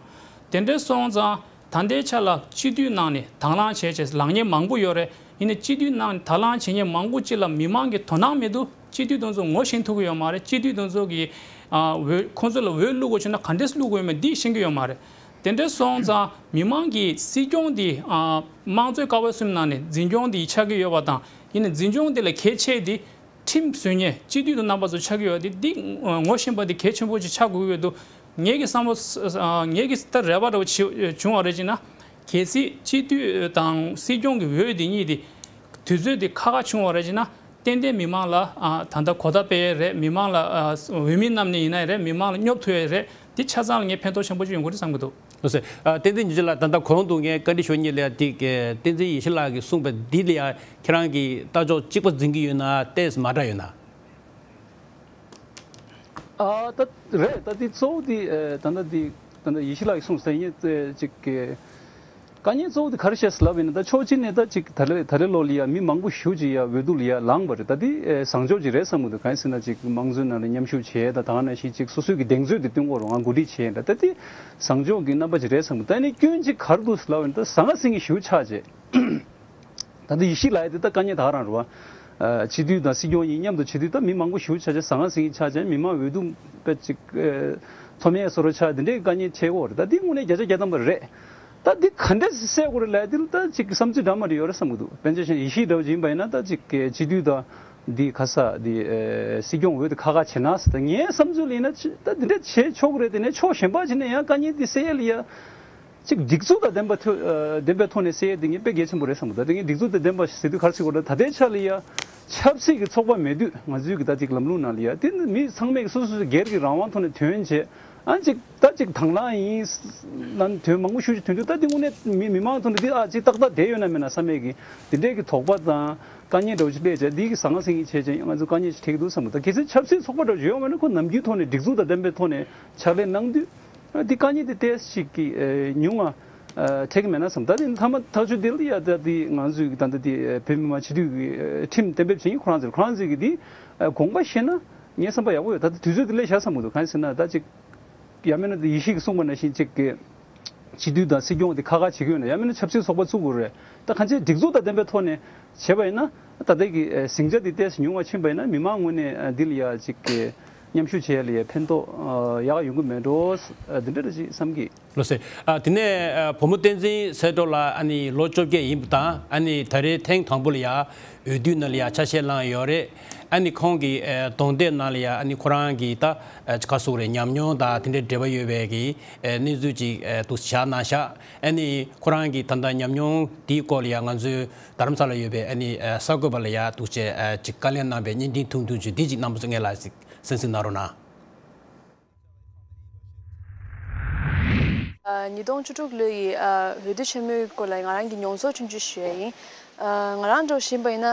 དེ་འདྲ་སོང་ཙང་། ད་ལྟའི་ཆ་ལ་སྤྱི་འཐུས་ནང་ནས་དང་བླངས་བྱས་བྱས་ལངས་མཁན་མང་པོ་ཡོད་རེད། ཡིན་ནའི་སྤྱི་འཐུས་ནང་དང་བླངས་བྱེད་མཁན་མང་པོ་ཅིག་ལ་མི་མང་གི་དོ་སྣང་མེད་དུས་སྤྱི་འཐུས་དེ་ཚོ་ངོ་ཤེས་ཐུབ་ཀྱི་ཡོད་མ་རེད། སྤྱི་འཐུས་དེ་ཚོ་གི་ཨ་འོས་ཁོང་ཚོ་ལ་འོས་བླུག་དགོས་བྱུང་ན་ག་འདྲས་བླུག་དགོས་ཡོད་མེད་འདི་ཤེས་ཀྱི་ཡོད་མ་རེད། དེ་འདྲ་སོང་ཙང་མི་མང་གིས་སྲིད་སྐྱོང་འདི་ཨ་དམངས་གཙོའི་ཀ་བ་གསུམ་ནང་ནས་འཛིན་སྐྱོང་འདི་ཆགས་ཀྱི་ཡོད་པ་དང་། ཡིན་ནའི་འཛིན་སྐྱོང་འདི་ལ་གལ་ཆེ་འདི་ཁྲིམས་བཟོ་མཁན་སྤྱི་འཐུས་དང་རྣམ་པ་ཚོ་ཆགས་ཀྱི་ཡོད་དེ། འདི་ངོ་ཤེས་པ་འདི་གལ་ཆེན་པོ་ཅིག་ཆགས་དགོས་ཀྱི་ཡོད་འདུག་ངེད་ཀྱི་བསམ་བློ་ངེད་ཀྱི་ད་རེ་བ་འདྲ་བོ་ཅིག་བྱུང་བ་རེད་ཅེ་ན། གལ་སྲིད་སྤྱི་འཐུས་དང་སྲིད་སྐྱོང་གི་འོས་འདི་གཉིས་དེ་དུས་ཚོད་དེ་ཁག་ཁག་བྱུང་བ་རེད་ཅེ་ན། ཏན་ཏན་མི་མང་ལ་ཨ་ད་ལྟ་གོ་བརྡ་སྤེལ་ཡས་རེད། མི་མང་ལ་ཨ་འོས་མི་རྣམས་ནས་ཡིན་ན་རེད། མི་མང་ལ་སྙོབ་ཐུབ་ཡས་རེད། འདི་ཆ་ཚང་ལ་ངས་ཕན་ཐོགས་ཆེན་པོ་ཅིག་ཡོང་གི་རེད་བསམ་གྱི་འདུག་ལགས་སོ། ཨ་བསྟན་འཛིན་ཉི་བྱེད་ལགས། ད་ལྟ་གོང་དུ་ངས་བཀའ་འདྲི་ཞུ་མཁན་ལ་ཡ་དེ་བསྟན་འཛིན་ཡེ་ཤེས་ལགས་ཀྱིས་གསུངས་པ་འདི་ལ་ཡ་ཁྱེད་རང་གིས་ལྟ་ཕྱོགས་གཅིག་པ་འཛིན་གྱི་ཡོད་ན་ཏོག་ཙམ་མ་འདྲ་ཡོད་ན། ཨ་ད་རེད། ད་འདི་གཙོ་བོ་འདི་ཨ་ད་ལྟ་འདི་ད་ལྟ་ཡེ་ཤེས་ལགས་ཀྱིས་གསུངས་ཟེར་ཡིན་ཅིག་གི་དཀའ་ངལ་གཙོ་བོ་དེ་ག་རེ་བཤད་ཟེར་ལབ་ཡིན་ན། ད་ཕྱོགས་གཅིག་ནས་ད་ཅིག་ད་རེས་ད་རེས་ལོ་ལ་ཡ་མི་མང་པོ་ཞེ་པོ་ཅིག་ཡ་འོས་བསྡུ་ལ་ཡ་ལངས་པ་རེད། ད་དེ་ཨེ་བཟང་ཕྱོགས་ཅིག་རེད་བསམ་གྱི་འདུག་གང་ཡིན་ཟེར་ན་ཅིག་དམངས་གཙོའི་ནང་ལ་མཉམ་ཞུགས་བྱས། ད་ད་ག་ནང་བཞིན་ཅིག་སོ་སོའི་གི་གདེང་ཚོད་དེ་སྟོན་དགོས་རེད། ང་འགོ་ཁྲིད་བྱས་ཡིན། ད་ད་དེ་བཟང་ཕྱོགས་ཀྱི་རྣམ་པ་ཅིག་རེད་བསམ་གྱི་འདུག་ད་ནི་སྐྱོན་ཅིག་ག་རེ་འདུག་ཟེར་ལབ་ཡིན་ན། ད་ཟང་ངེ་ཟིང་ངེ་ཞེ་པོ་ཆགས་བྱས། ད་ལྟ་ཡེ་ཤེས་ལགས་དེ་ད་དཀའ་ངལ་ད་ག་རང་རེད་བ། ཨ་སྤྱི་འཐུས་དང་སྲིད་སྐྱོང་གཉིས་མཉམ་དུ་བྱེད་དུས་ད་མི་མང་པོ་ཞེ་པོ་ཆགས་བྱས། ཟང་ངེ་ཟིང་ངེ་ཆགས་བྱས། མི་མང་འོས་བསྡུ་དཔེ་ཅིག་ཨ་ཐོབ་མེད་བཟོ་འདྲ་ཆགས། དེ་འདྲའི་དཀའ་ངལ་འཕྲད་ཀྱི་ཡོད་རེད། ད་འདི་དངོས་གནས་བརྒྱ་ཆ་བརྒྱ་ཐམ་པ་རེད། ད་འདི་ག་འདྲས་སེལ་དགོས་རེད་ལབ་དེ་ལ་ད་ཅིག་བསམ་ཚུལ་འདྲ་མི་འདྲ་ཡོད་རེད་བསམ་གྱི་འདུག་དཔེར་ན་ཆ་བཞག་ན་ཡེ་ཤེས་འདྲ་བོ་ཅིག་ཡིན་པ་ཡིན་ན། ད་ཅིག་སྤྱི་འཐུས་དང་འདི་ག་ས་འདི་ཨེ་སྲིད་སྐྱོང་འོས་དེ་ཁག་ཁག་བྱེད་ན་ཟེར། ད་ངའི་བསམ་ཚུལ་ལ་ཡིན་ན་ཅི་ད་འདི་འདྲ་བྱེད་ཆོག་གི་རེད། དེ་ནས་ཕྱོགས་གཞན་པ་ཅིག་ནས་ཡང་དཀའ་ངལ་འདི་སེལ་ཡས་ལ་ཡ་ཅིག་སྒྲིག་འཛུགས་དང་ལྡན་པ་ཐོ་ཨ་ལྡན་པའི་ཐོག་ནས་སེལ་ཡས་དེ་ངས་དཔེ་གལ་ཆེན་པོ་རེད་བསམ་གྱི་འདུག་ད་དེ་ངས་སྒྲིག་འཛུགས་དང་ལྡན་པ་ཟེར་དུས་ག་རེ་ཟེར་དགོས་རེད། ད་ལྟའི་ཆ་ལ་ཡ་ཆབ་སྲིད་ཀྱི་ཚོགས་པ་མེད་དུས་ང་ཚོའི་གི་ད་ཅིག་ལམ་ལུགས་ནང་ལ་ཡ་དེ་ནི་མི་ཚང་མས་སོ་སོ་སོ་སྒེར་གྱི་རང་དབང་ཐོག་ནས་ཐོན་བྱས། ཨ་ཅིག་ད་ཅིག་དང་བླངས་ཡིན་ན་དོན་མང་པོ་ཞེ་པོ་ཅིག་ཐོན་དུས། ད་དེ་དངོས་གནས་མི་མི་མང་ཐོག་ནས་དེ་ཨ་ཅིག་ཏག་ཏག་བསྡད་ཡོད་ན་མེད་ན་བསམ་ཡས་ཀྱི་དེ་འདྲས་ཀྱི་དོགས་པ་དང་དཀའ་ངལ་འདྲ་བོ་ཅིག་སླེབས་བྱས། འདི་གི་ཟང་ངེ་ཟིང་ངེ་བྱས་བྱས་ང་ཚོ་དཀའ་ངལ་ཅིག་འཕྲད་ཀྱི་འདུག་བསམ་གྱི་འདུག་ད་གལ་སྲིད་ཆབ་སྲིད་ཚོགས་པ་འདྲ་བོ་ཅིག་ཡོད་པ་ན་ཁོ་ནམ་རྒྱུན་ཐོག་ནས་སྒྲིག་འཛུགས་དང་ལྡན་པའི་ཐོག་ནས་ཕྱག་ལས་གནང་དུས། ཨ་འདི་དཀའ་ངལ་འདི་ཏོག་ཙམ་ཅིག་གི་ཨེ་ཉུང་ང་ཨ་འཕྲད་ཀྱི་མེད་ན་བསམ། ད་དེ་མཐའ་མ་ཐག་གཅོད་འདི་ལ་ཡ་ད་འདི་ང་ཚོའི་གི་ད་ལྟ་འདི་ཨེ་བོད་མི་མང་སྤྱི་འཐུས་ཀྱི་ཨེ་ཁྲིམས་གཏན་འབེབས་བྱེད་མཁན་ཁོ་རང་ཚོ་རེད། ཁོ་རང་ཚོའི་གི་འདི་ཨེ་དགོངས་པ་བཞེས་ན་ངའི་བསམ་པ་ཡག་པོ་ཡོད། ད་ལྟ་དུས་ཚོད་འདི་སླེབས་ཤག་བསམ་གྱི་འདུག་གང་ཡིན་ཟེར་ན་ད་ཅིག་ཡང་མིན་ན་ད་ཡེ་ཤེས་ཀྱིས་གསུངས་པ་ནང་བཞིན་ཅིག་གི་སྤྱི་འཐུས་དང་སྲིད་སྐྱོང་འདི་ཁག་ཁག་བྱེད་ཀྱི་ཡོད་ན། ཡང་མིན་ན་ཆབ་སྲིད་ཚོགས་པ་བཙུགས་དགོས་རེད། ད་གང་ཅི་སྒྲིག་འཛུགས་དང་ལྡན་པའི་ཐོག་ནས་བྱས་པ་ཡིན་ན། ད་ལྟའི་གི་ཨེ་ཟིང་ཆ་འདི་ཏོག་ཙམ་ཉུང་བ་ཕྱིན་པ་ཡིན་ན་མི་མང་ངོས་ནས་ཨ་འདི་ལ་ཡ་ཅིག་གི་མཉམ་ཞུགས་བྱེད་ཡ་ལ་ཡ་ཕན་ཐོགས་ཨ་ཡག་ཡོང་གི་མེད་འགྲོ། ཨ་འདི་འདྲ་རེ་ཅིག་བསམ་གི། ལགས་སོ། ཨ་དེ་ནས་ཨ་བུ་མོ་བསྟན་འཛིན་གསལ་སྒྲོན་ལགས། ཨ་ནི་ལོ་བཅོ་བརྒྱད་ཡིན་པ་དང་། ཨ་ནི་ད་རེས་ཐེངས་དང་པོ་ལ་ཡ་འོས་བསྡུའི་ནང་ལ་ཡ་ཆ་ཤས་བླངས་ཡོད་རེད། ཨ་ནི་ཁོང་གི་ཨ་གདོང་དེབ་ནང་ལ་ཡ་ཨ་ནི་ཁོ་རང་གི་ད་ཨ་ག་ཟེར་དགོས་རེད། ཉམས་མྱོང་དང་དེ་འདྲའི་འབྲེལ་བ་ཡོད་པའི་གི་ཨ་གནས་ཚུལ་ཅིག་ཨ་འདུག་བཞག་གནང་ཤག་ཨ་ནི་ཁོ་རང་གི་ད་ལྟ་ཉམས་མྱོང་དེའི་སྐོར་ལ་ཡ་ང་ཚོའི་རྡ་རམ་ས་ལ་ཡོད་པའི་ཨ་ནི་ཨ་གསར་འགོད་པ་ལ་ཡ་འདུག་བྱས་ཨ་ཅིག་བཀའ་ལན་གནང་བའི་བརྙན་འཕྲིན་ཐུང་ཐུང་ཅིག་འདི་ཅིག་རྣམ་པ་ཚོ་ངེད་ལ་ཅིག་གསན་གཟིགས་གནང་རོགས་གནང་། ཉིས་སྟོང་བཅུ་དྲུག་ལོའི་འོས་བསྡུ་ཆེན་མོའི་སྐོར་ལ་ང་རང་གི་མྱོང་ཚོར་ཆུང་ཆུང་ཞུ་ཡ་ཡིན། ང་རང་འདྲ་བོ་ཞིག་ཡིན་པ་ཡིན་ན།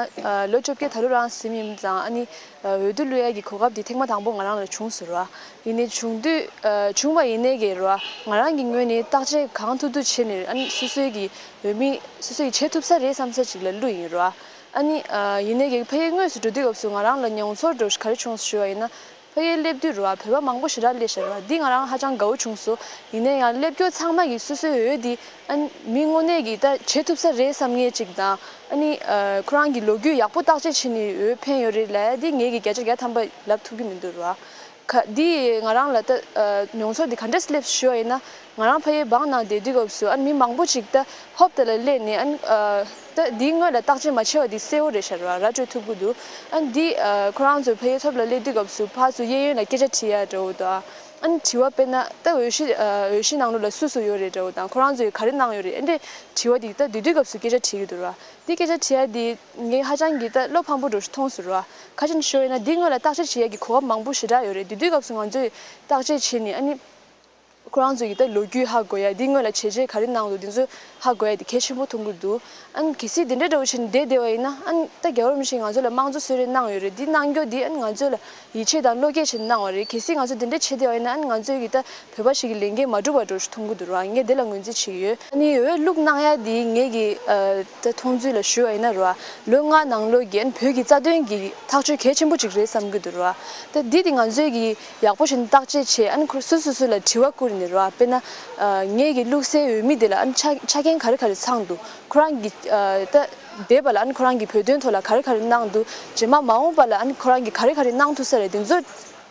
ལོ་བཅོ་བརྒྱད་ད་ལོ་རང་ཟིན་ཡིན་ཙང་། ཨ་ནི་འོས་བསྡུ་བླུག་ཡ་གི་གོ་སྐབས་དེ་ཐེངས་མ་དང་པོ་ང་རང་ལ་བྱུང་སོང་ར། ཡིན་ནའི་བྱུང་དུས་བྱུང་བ་ཡིན་ནའི་གི་ར་ང་རང་གི་ངོས་ནས་བརྟག་དཔྱད་གང་ཐུབ་ཐུབ་བྱས་ནས། ཨ་ནི་སོ་སོའི་གི་འོས་མི་སོ་སོའི་གི་བྱེད་ཐུབ་ས་རེད་བསམ་ས་ཅིག་ལ་བླུགས་ཡིན་ར། ཨ་ནི་ཡིན་ནའི་གི་ཕ་གིའི་དངོས་སུ་འགྲོ་དུས་སྐབས་སུ་ང་རང་ལ་མྱོང་ཚོར་འདྲ་བོ་ག་རེ་བྱུང་སོང་ཞུ་བ་ཡིན་ན། ཕ་གིར་སླེབས་དུས་རུ་བ་བོད་པ་མང་པོ་ཞེ་དྲག་སླེབས་ཤག་ར། འདི་ང་རང་ཧ་ཅང་དགའ་བོ་བྱུང་སོང་། ཡིན་ན་ཡང་སླེབས་མཁན་ཚང་མ་གིས་སོ་སོའི་འོས་འདི་ཨ་ནི་མི་དངོས་གནས་ཀྱི་ད་བྱེད་ཐུབ་ས་རེད་བསམ་མཁན་ཅིག་དང་། ཨ་ནི་ཨ་ཁོ་རང་གི་ལོ་རྒྱུས་ཡག་པོ་བརྟག་དཔྱད་བྱས་ནས་འོས་འཕེན་ཡོད་རེད་ལབ་ཡ་འདི་ངེད་ཀྱིས་བརྒྱ་ཆ་བརྒྱ་ཐམ་པ་ལབ་ཐུབ་ཀྱི་མི་འདུག་ར། ཁ་འདི་ང་རང་ལ་ད་ཨ་མྱོང་ཚོར་འདི་ག་འདྲས་སླེབས་སོང་ཞུ་བ་ཡིན་ན། ང་རང་ཕ་གིའི་བང་ནང་བསྡད་དུས་སྐབས་སུ་ཨ་ནི་མི་མང་པོ་ཅིག་ད་ཧོབ་ཏེ་ལ་སླེབས་ནས། ཨ་ནི་ཨ་ད་འདིའི་སྔོན་ལ་བརྟག་དཔྱད་མ་བྱས་པ་འདི་གསལ་བོ་རེད་ཤག་ར། ར་སྤྲོད་ཐུབ་ཀྱི་འདུག་ཨ་ནི་འདི་ཨ་ཁོ་རང་ཚོ་ཕ་གིའི་ཐོག་ལ་སླེབས་དུས་སྐབས་སུ་ཕར་ཚུར་གཡས་གཡོན་ལ་སྐད་ཆ་དྲི་ཡ་འདྲ་བོ་དང་། ཨ་ནི་དྲི་བ་དཔེར་ན་ད་འོས་གཞི་ཨ་འོས་གཞི་ནང་ལོགས་ལ་སུ་སུ་ཡོད་རེད་འདྲ་བོ་དང་། ཁོ་རང་ཚོས་ག་རེ་གནང་ཡོད་རེད། ཨ་འདྲས་དྲི་བ་འདི་ད་སྡོད་དུས་སྐབས་སུ་སྐད་ཆ་དྲི་གི་འདུག་ར། འདི་སྐད་ཆ་དྲི་ཡ་འདི་ངས་ཧ་ཅང་གི་ད་བློ་ཕམ་པོ་འདྲ་བོ་ཞིག་མཐོང་སོང་ར། ག་རེ་བྱས་ནས་ཞུ་བ་ཡིན་ན། འདིའི་སྔོན་ལ་བརྟག་དཔྱད་བྱེད་ཡ་གི་གོ་སྐབས་མང་པོ་ཞེ་དྲག་ཡོད་རེད། སྡོད་དུས་སྐབས་སུ་ང་ཚོས་བརྟག་དཔྱད་བྱས་ནས། ཨ་ནི་ཁོ་རང་ཚོ་ཡི་ད་ལོ་རྒྱུས་ཧ་གོ་ཡ། འདི་སྔོན་ལ་བྱས་རྗེས་ག་རེ་གནང་འདུག་འདི་ཚོ་ཧ་གོ་ཡ་དེ་གལ་ཆེན་པོ་མཐོང་གི་འདུག་ཨ་ནི་གལ་སྲིད་འདི་འདྲ་འདྲ་བོ་བྱས་ནས་བསྡད་བསྡད་པ་ཡིན་ན། ཨ་ནི་ད་རྒྱལ་བ་རིན་པོ་ཆེས་ང་ཚོ་ལ་དམངས་གཙོ་གསོལ་རས་གནང་ཡོད་རེད། འདི་གནང་རྒྱུ་འདི་ཨ་ནི་ང་ཚོ་ལ་ཡིད་ཆེས་དང་བློ་སྐྱེད་བྱས་ནས་གནང་བ་རེད། གལ་སྲིད་ང་ཚོ་འདི་འདྲ་བྱས་བསྡད་པ་ཡིན་ན། ཨ་ནི་ང་ཚོའི་གི་ད་བོད་པ་ཞིག་གི་ལས་འགན་མ་འགྲུབ་པ་འདྲ་བོ་ཞིག་མཐོང་གི་འདུག་ར། ངས་འདི་ལ་ངོས་འཛིན་བྱེད་ཀྱི་ཡོད། ཨ་ནི་འོས་བླུགས་གནང་ཡ་འདི་ངེད་ཀྱི་ཨ་ད་མཐོང་ཚུལ་ལ་ཞུ་བ་ཡིན་ན་ར། ལོ་ལྔ་ནང་ལོགས་ཀྱི་ཨ་ནི་བོད་ཀྱི་རྩ་དོན་གྱི་ཐག་གཅོད་གལ་ཆེན་པོ་ཅིག་རེད་བསམ་གྱི་འདུག་ར། ད་འདི་དེ་ང་ཚོས་ཀྱི་ཡག་པོ་བྱས་ནས་བརྟག་དཔྱད་བྱས། ཨ་ནི་ཁོ་སུ་སུ་སུ་ལ་དྲི་བ་བསྐུར་ནས། རེད་བ། དཔེར་ན་ཨ་ངེད་ཀྱི་བླུགས་སའི་འོས་མི་དེ་ལ་ཨ་ནི་ཆ་ཆ་རྐྱེན་ག་རེ་ག་རེ་ཚང་འདུག་ཁོ་རང་གི་ཨ་ད་འདས་པ་ལ་ཨ་ནི་ཁོ་རང་གི་བོད་དོན་ཐོག་ལ་ག་རེ་ག་རེ་གནང་འདུག་རྗེས་མ་མ་འོངས་པ་ལ་ཨ་ནི་ཁོ་རང་གིས་ག་རེ་ག་རེ་གནང་ཐུབ་ས་རེད། དེ་ཚོ་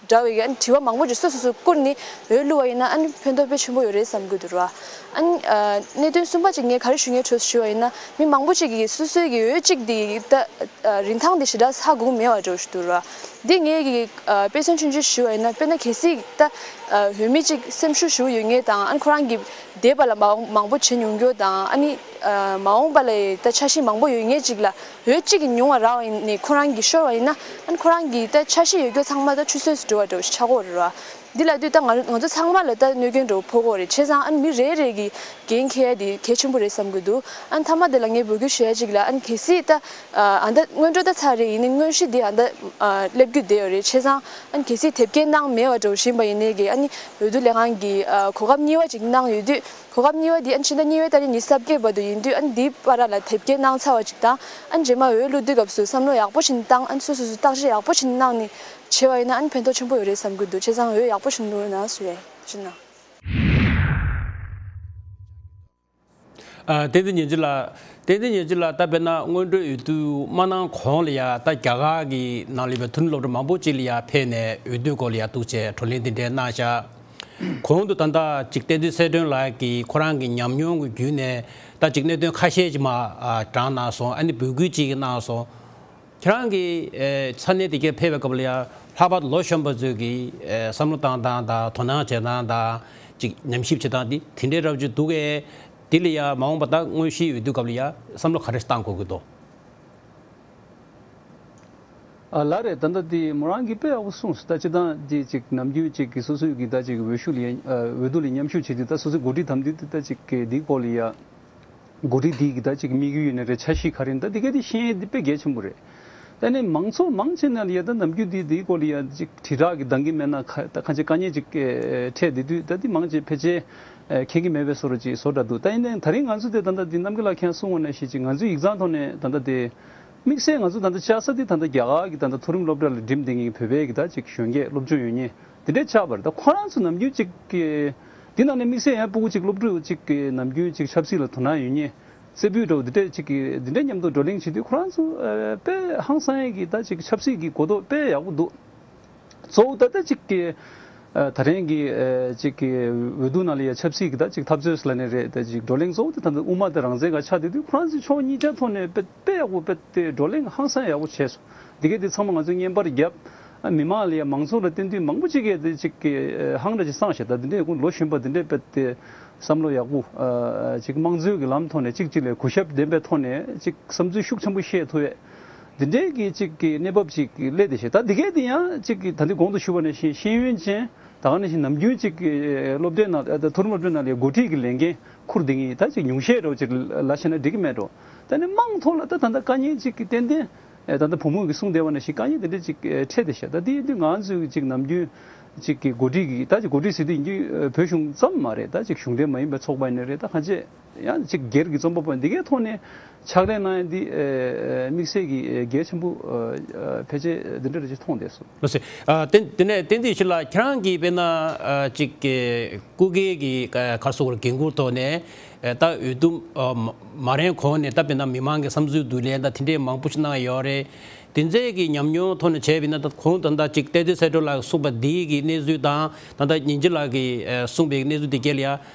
འདྲ་བའི་ཨ་ནི་དྲི་བ་མང་པོ་ཅིག་སོ་སོ་སོ་བསྐུར་ནས་འོས་བླུགས་པ་ཡིན་ན་ཨ་ནི་ཕན་ཐོགས་དཔེ་ཆེན་པོ་ཡོད་རེད་བསམ་གྱི་འདུག་ར། ཨ་ནི་ཨ་གནད་དོན་གསུམ་པ་ཅིག་ངས་ག་རེ་ཞུ་མཁན་འདུག་ཞུ་བ་ཡིན་ན། མི་མང་པོ་ཅིག་གིས་སོ་སོའི་གི་འོས་གཅིག་དེ་ད་ཨ་རིན་ཐང་དེ་ཞེ་དྲག་ཧ་གོ་གི་མེད་པ་འདྲ་བོ་ཞིག་འདུག་ར། འདི་ངས་གི་ཨ་དཔེ་མཚོན་ཆུང་ཆུང་ཞུ་བ་ཡིན་ན། དཔེར་ན་གལ་སྲིད་ད་ཨ་འོས་མི་གཅིག་སེམས་ཤུགས་ཞེ་པོ་ཡོད་མཁན་དང་། ཨ་ནི་ཁོ་རང་གི་འདས་པ་ལ་མ་འོངས་མང་པོ་བྱེད་མྱོང་རྒྱུ་དང་། ཨ་ནི་ཨ་མ་འོངས་པ་ལ་ད་འཆར་གཞི་མང་པོ་ཡོད་མཁན་ཅིག་ལ་འོས་གཅིག་གིས་ཉུང་བ་རག་པ་ཡིན་ནས་ཁོ་རང་གིས་ཤོར་བ་ཡིན་ན། ཨ་ནི་ཁོ་རང་གི་ད་འཆར་གཞི་ཡོད་རྒྱུ་ཚང་མ་ད་ཆུད་ཟོས་སུ་འགྲོ་བ་འདྲ་བོ་ཞིག་ཆགས་ཀྱི་ཡོད་རེད་ར། འདི་ལ་དུས་ད་ང་ང་ཚོ་ཚང་མ་ལ་ད་གནོད་སྐྱོན་འདྲ་བོ་ཕོག་གི་ཡོད་རེད། བྱས་ཙང་ཨ་ནི་མི་རེ་རེ་གིས་འགན་འཁྱེར་ཡ་དེ་གལ་ཆེན་པོ་རེད་བསམ་གྱི་འདུག་ཨ་ནི་མཐའ་མ་དེ་ལ་ངས་འབོད་སྐུལ་ཞུ་ཡ་གཅིག་ལ། ཨ་ནི་གལ་སྲིད་ད་ཨ་ད་སྔོན་འགྲོ་ད་ཚར་རེད། ཡིན་ནའི་དངོས་གཞི་དེ་ཨ་ད་ཨ་སླེབས་རྒྱུ་བསྡད་ཡོད་རེད། བྱས་ཙང་ཨ་ནི་གལ་སྲིད་དེབ་སྐྱེལ་གནང་མེད་པ་འདྲ་བོ་ཞིག་ཡིན་པ་ཡིན་ནའི་གི། ཨ་ནི་འོས་བསྡུ་ལས་ཁང་གིས་ཨ་གོ་སྐབས་གཉིས་པ་ཅིག་གནང་ཡོད་དུས། གོ་སྐབས་གཉིས་པ་འདི་ཨ་ནི་ཕྱི་ཟླ་གཉིས་པའི་ཏ་རིག་ཉི་ཤུ་རྩ་བརྒྱད་བར་དུ་ཡིན་དུས། ཨ་ནི་འདིའི་བར་ལ་དེབ་སྐྱེལ་གནང་ཚར་བ་ཅིག་དང་། ཨ་ནི་རྗེས་མ་འོས་བླུག་དུས་སྐབས་སུ་བསམ་བློ་ཡག་པོ་ཞིག་བཏང་། ཨ་ནི་སོ་སོ་སོ་བརྟག་དཔྱད་ཡག་པོ་ཞིག་གནང་ནས་བྱས་པ་ཡིན་ན་ཨ་ནི་ཕན་ཐོགས་ཆེན་པོ་ཡོད་རེད་བསམ་གྱི་འདུག་བྱས་ཙང་འོས་ཡག་པོ་ཞིག་བླུགས་གནང་ཞུ་རེད། ཞུ་ན། ཨ་བསྟན་འཛིན་ཉི་ལྕེ་ལགས། བསྟན་འཛིན་ཉི་ལྕེ་ལགས་ད་དཔེར་ན་སྔོན་འགྲོའི་འོས་བསྡུ་མ་གནང་གོང་ལ་ཡ་ད་རྒྱ་གར་གྱི་ནང་ལ་ཡོད་པའི་མཐོ་རིམ་སློབ་གྲྭ་མང་པོ་ཅིག་ལ་ཡ་ཕེབས་ནས་འོས་བསྡུའི་སྐོར་ལ་ཡ་ཐུགས་རྗེ་བགྲོ་གླེང་འདི་འདྲའི་གནང་ཤག་གོང་དུ་ད་ལྟ་ཅིག་བསྟན་འཛིན་གསལ་སྒྲོན་ལགས་ཀྱིས་ཁོ་རང་གི་ཉམས་མྱོང་གི་བརྒྱུད་ནས་ད་ཅིག་གནད་དོན་ཁ་ཤས་ཅིག་མར་ཨ་དྲངས་གནང་སོང་། ཨ་ནི་འབོད་སྐུལ་ཅིག་གནང་སོང་། ཁྱེད་རང་གིས་ཨེ་ས་གནས་དེ་གར་ཕེབས་པའི་སྐབས་ལ་ཡ་ལྷག་པར་དུ་ལོ་གཞོན་པ་ཚོས་ཀྱིས་ཨེ་བསམ་བློ་བཏང་སྟངས་དང་དོ་སྣང་བྱེད་སྟངས་དང་ཅིག་ཉམས་ཞིབ་བྱེད་སྟངས་འདི་དེ་འདྲའི་རབ་ཅིག་འདུག་གས། དེ་ལ་ཡ་མ་འོངས་པ་ད་དངོས་གཞིའི་འོས་བསྡུ་སྐབས་ལ་ཡ་བསམ་བློ་ག་རེ་བཏང་དགོས་ཀྱི་འདུག་ཨ་ལགས་རེད། ད་ལྟ་དེ་མོ་རང་གིས་དཔེ་ཡག་པོ་གསུངས་སོང་། ད་སྤྱིར་བཏང་དེ་ཅིག་ནམ་རྒྱུན་ཅིག་གི་སོ་སོའི་གི་ད་ཅིག་འོས་ཤོག་ལ་ཡ་ཨ་འོས་བསྡུ་ལ་མཉམ་ཞུགས་བྱེད་དུས། ད་སོ་སོའི་འགོ་ཁྲིད་དམ་འདི་ད་ཅིག་གི་འདིའི་སྐོར་ལ་ཡ་འགོ་ཁྲིད་འདི་གི་ད་ཅིག་དམིགས་ཡུལ་ཡིན་ནའི་རེད། འཆར་གཞི་ག་རེ་ཡིན། ད་འདི་ག་དེ་ཤེས་ཡས་འདི་དཔེ་གལ་ཆེན་པོ་རེད། ད་ནི་མང་ཚོགས་མང་ཆེ་ནང་ལ་ཡ་ད་ནམ་རྒྱུན་འདི་འདིའི་སྐོར་ལ་ཡ་ཅིག་དྲིལ་བསྒྲགས་ཀྱི་འདང་གི་མེད་ན་ཁ་ད་ཁ་ཅིག་དཀའ་ངལ་ཅིག་ཨེ་འཕྲད་བསྡད་དུས། ད་འདི་མང་ཆེ་ཕལ་ཆེར་ཨེ་མཁྱེན་གི་མེད་པའི་བཟོ་འདྲ་ཅིག་བཟོ་འདྲ་འདུག་ད་ཡིན་ནའི་ད་རིང་ང་ཚོ་དེ་ད་ལྟ་འདི་རྣམ་རྒྱལ་ལགས་ཁྱེད་གསུངས་པ་ནང་བཞིན་ཅིག་ང་ཚོའི་ཡིག་ཚང་ཐོག་ནས་ད་ལྟ་དེ་དམིགས་བསལ་ང་ཚོ་ད་ལྟ་བཅར་ས་དེ་ད་ལྟ་རྒྱ་གར་གྱི་ད་ལྟ་མཐོ་རིམ་སློབ་གྲྭ་ལ་འགྲིམ་བསྡད་མཁན་གྱི་བོད་པའི་གི་ད་ཅིག་གཞོན་སྐྱེས་སློབ་སྦྱོང་ཡོད་མཁན་དེ་འདྲས་ཆགས་པ་རེད། ད་ཁོ་རང་ཚོ་ནམ་རྒྱུན་ཅིག་གི་འདི་ནང་ནས་དམིགས་བསལ་ཡང་སྤུ་གུ་ཅིག་སློབ་ཕྲུག་ཅིག་གི་ནམ་རྒྱུན་ཅིག་ཆབ་སྲིད་ལ་དོ་སྣང་ཡོད་མཁན་རྩེ་ཕུད་འདྲ་བོ་འདི་འདྲས་ཅིག་གི་འདི་འདྲས་མཉམ་དུ་བགྲོ་གླེང་བྱེད་དུས། ཁོ་རང་ཚོ་ཨ་དཔེ་ཧང་སང་ཡས་ཀྱི་ད་ཅིག་ཆབ་སྲིད་ཀྱི་གོ་རྟོགས་དཔེ་ཡག་པོ་འདུག་གཙོ་བོ་ད་ལྟ་ཅིག་གི་ཨ་ད་རིང་གི་ཨ་ཅིག་གི་འོས་བསྡུ་ནང་ལ་ཡ་ཆབ་སྲིད་ཀྱི་ད་ཅིག་འཐབ་རྩོད་ལབ་ནའི་རེད། ད་ཅིག་བགྲོ་གླེང་གཙོ་བོ་དེ་ད་ལྟ་དབུ་མ་དང་རང་བཙན་སྒང་ཆགས་བསྡད་དུས། ཁོ་རང་ཚོས་ཕྱོགས་གཉིས་ཆ་ཐོག་ནས་དཔེ་དཔེ་ཡག་པོ་དཔེ་དེ་བགྲོ་གླེང་ཧང་སང་ཡག་པོ་བྱས་སོང་། འདི་གས་དེ་ཚང་མ་ང་ཚོས་བརྙན་པར་བརྒྱབ། ཨ་མི་མང་ལ་ཡ་མང་ཚོགས་ལ་བསྟན་དུས་མང་པོ་ཅིག་གིས་དེ་ཅིག་གི་ཨ་ཧང་འདྲ་ཅིག་སངས་ཤག་ད་འདི་འདྲས་ཁོང་ལོ་གཞོན་པ་འདི་འདྲས་དཔེ་དེ་བསམ་བློ་ཡག་པོ་ཨ་ཅིག་དམངས་གཙོའི་གི་ལམ་ཐོག་ནས་གཅིག་གཅིག་ལ་གུས་ཞབས་ལྡན་པའི་ཐོག་ནས་ཅིག་བསམ་ཚུལ་ཤུགས་ཆེན་པོ་བཤད་ཐུབ་ཡས། འདི་འདྲའི་གི་ཅིག་གི་གནས་བབ་ཅིག་སླེབས་བསྡད་ཤག་ད་འདི་གས་དེ་ཡང་ཅིག་གི་ད་འདི་གོང་དུ་ཞུས་པ་ནང་བཞིན་ཤེས་ཡོན་ཅན་ད་ག་ནང་བཞིན་ནམ་རྒྱུན་ཅིག་གི་སློབ་གྲྭའི་ནང་ཨ་ད་མཐོ་རིམ་སློབ་གྲྭའི་ནང་ལ་འགོ་ཁྲིད་ཀྱི་ལས་འགན་འཁུར་བསྡད་མཁན་ད་ཅིག་ཉུང་ཤས་འདྲ་བོ་ཅིག་ལབ་བྱས་ན་འགྲིག་གི་མེད་འགྲོ། ད་ནི་དམངས་ཐོག་ལ་ད་ད་ལྟ་དཀའ་ངལ་ཅིག་གི་ཏན་ཏན་ཨེ་ད་ལྟ་བུ་མོ་གིས་གསུངས་བསྡད་པ་ནང་བཞིན་དཀའ་ངལ་དེ་འདྲ་ཅིག་ཨེ་འཕྲད་བསྡད་ཤག་ད་དེ་ཡིན་དུས་ང་ཚོས་ཅིག་ནམ་རྒྱུན་ཅིག་གི་འགོ་ཁྲིད་ཀྱི་ད་ཅིག་འགོ་ཁྲིད་ཟེར་དུས་ཡིན་རྒྱུ་བོད་གཞུང་ཙམ་མ་རེད། ད་ཅིག་གཞུང་འབྲེལ་མ་ཡིན་པའི་ཚོགས་པ་ཡིན་ནའི་རེད། ད་གང་ཅི་ཡང་ཅིག་སྒེར་གྱི་རྩོམ་པ་པོ་འདི་གའི་ཐོག་ནས་ཕྱག་ལས་གནང་ཡ་འདི་ཨེ་དམིགས་བསལ་གྱི་ཨེ་གལ་ཆེན་པོ་ཨེ་ཕལ་ཆེར་འདི་འདྲ་རེ་ཅིག་མཐོང་བསྡད་སོང་། ལགས་སོ། ཨ་དེ་དེ་ནས་བསྟན་འཛིན་ཡེ་ཤེས་ལགས། ཁྱེད་རང་གིས་དཔེར་ན་ཨ་ཅིག་གི་སྐུ་སྒེར་གྱི་ཨ་ག་རེ་ཟེར་དགོས་རེད། འགན་ཁུར་ཐོག་ནས་ཨ་ད་འོས་བསྡུ་ཨ་མ་མ་རན་གོང་ནས་ད་དཔེར་ན་མི་མང་གི་བསམ་ཚུལ་བསྡུ་ལེན་དང་དེ་འདྲས་མང་པོ་ཞིག་གནང་ཡོད་རེད། དེ་ཚོའི་གི་ཉམས་མྱོང་ཐོག་ནས་བྱས་པ་ཡིན་ན། ད་གོང་ད་ལྟ་ཅིག་བསྟན་འཛིན་གསལ་སྒྲོན་ལགས་གསུངས་པ་འདི་གི་གནས་ཚུལ་དང་ད་ལྟ་ཉི་ལྕེ་ལགས་ཀྱིས་ཨ་གསུངས་པའི་གནས་ཚུལ་དེ་གྱད་ལ་ཡ་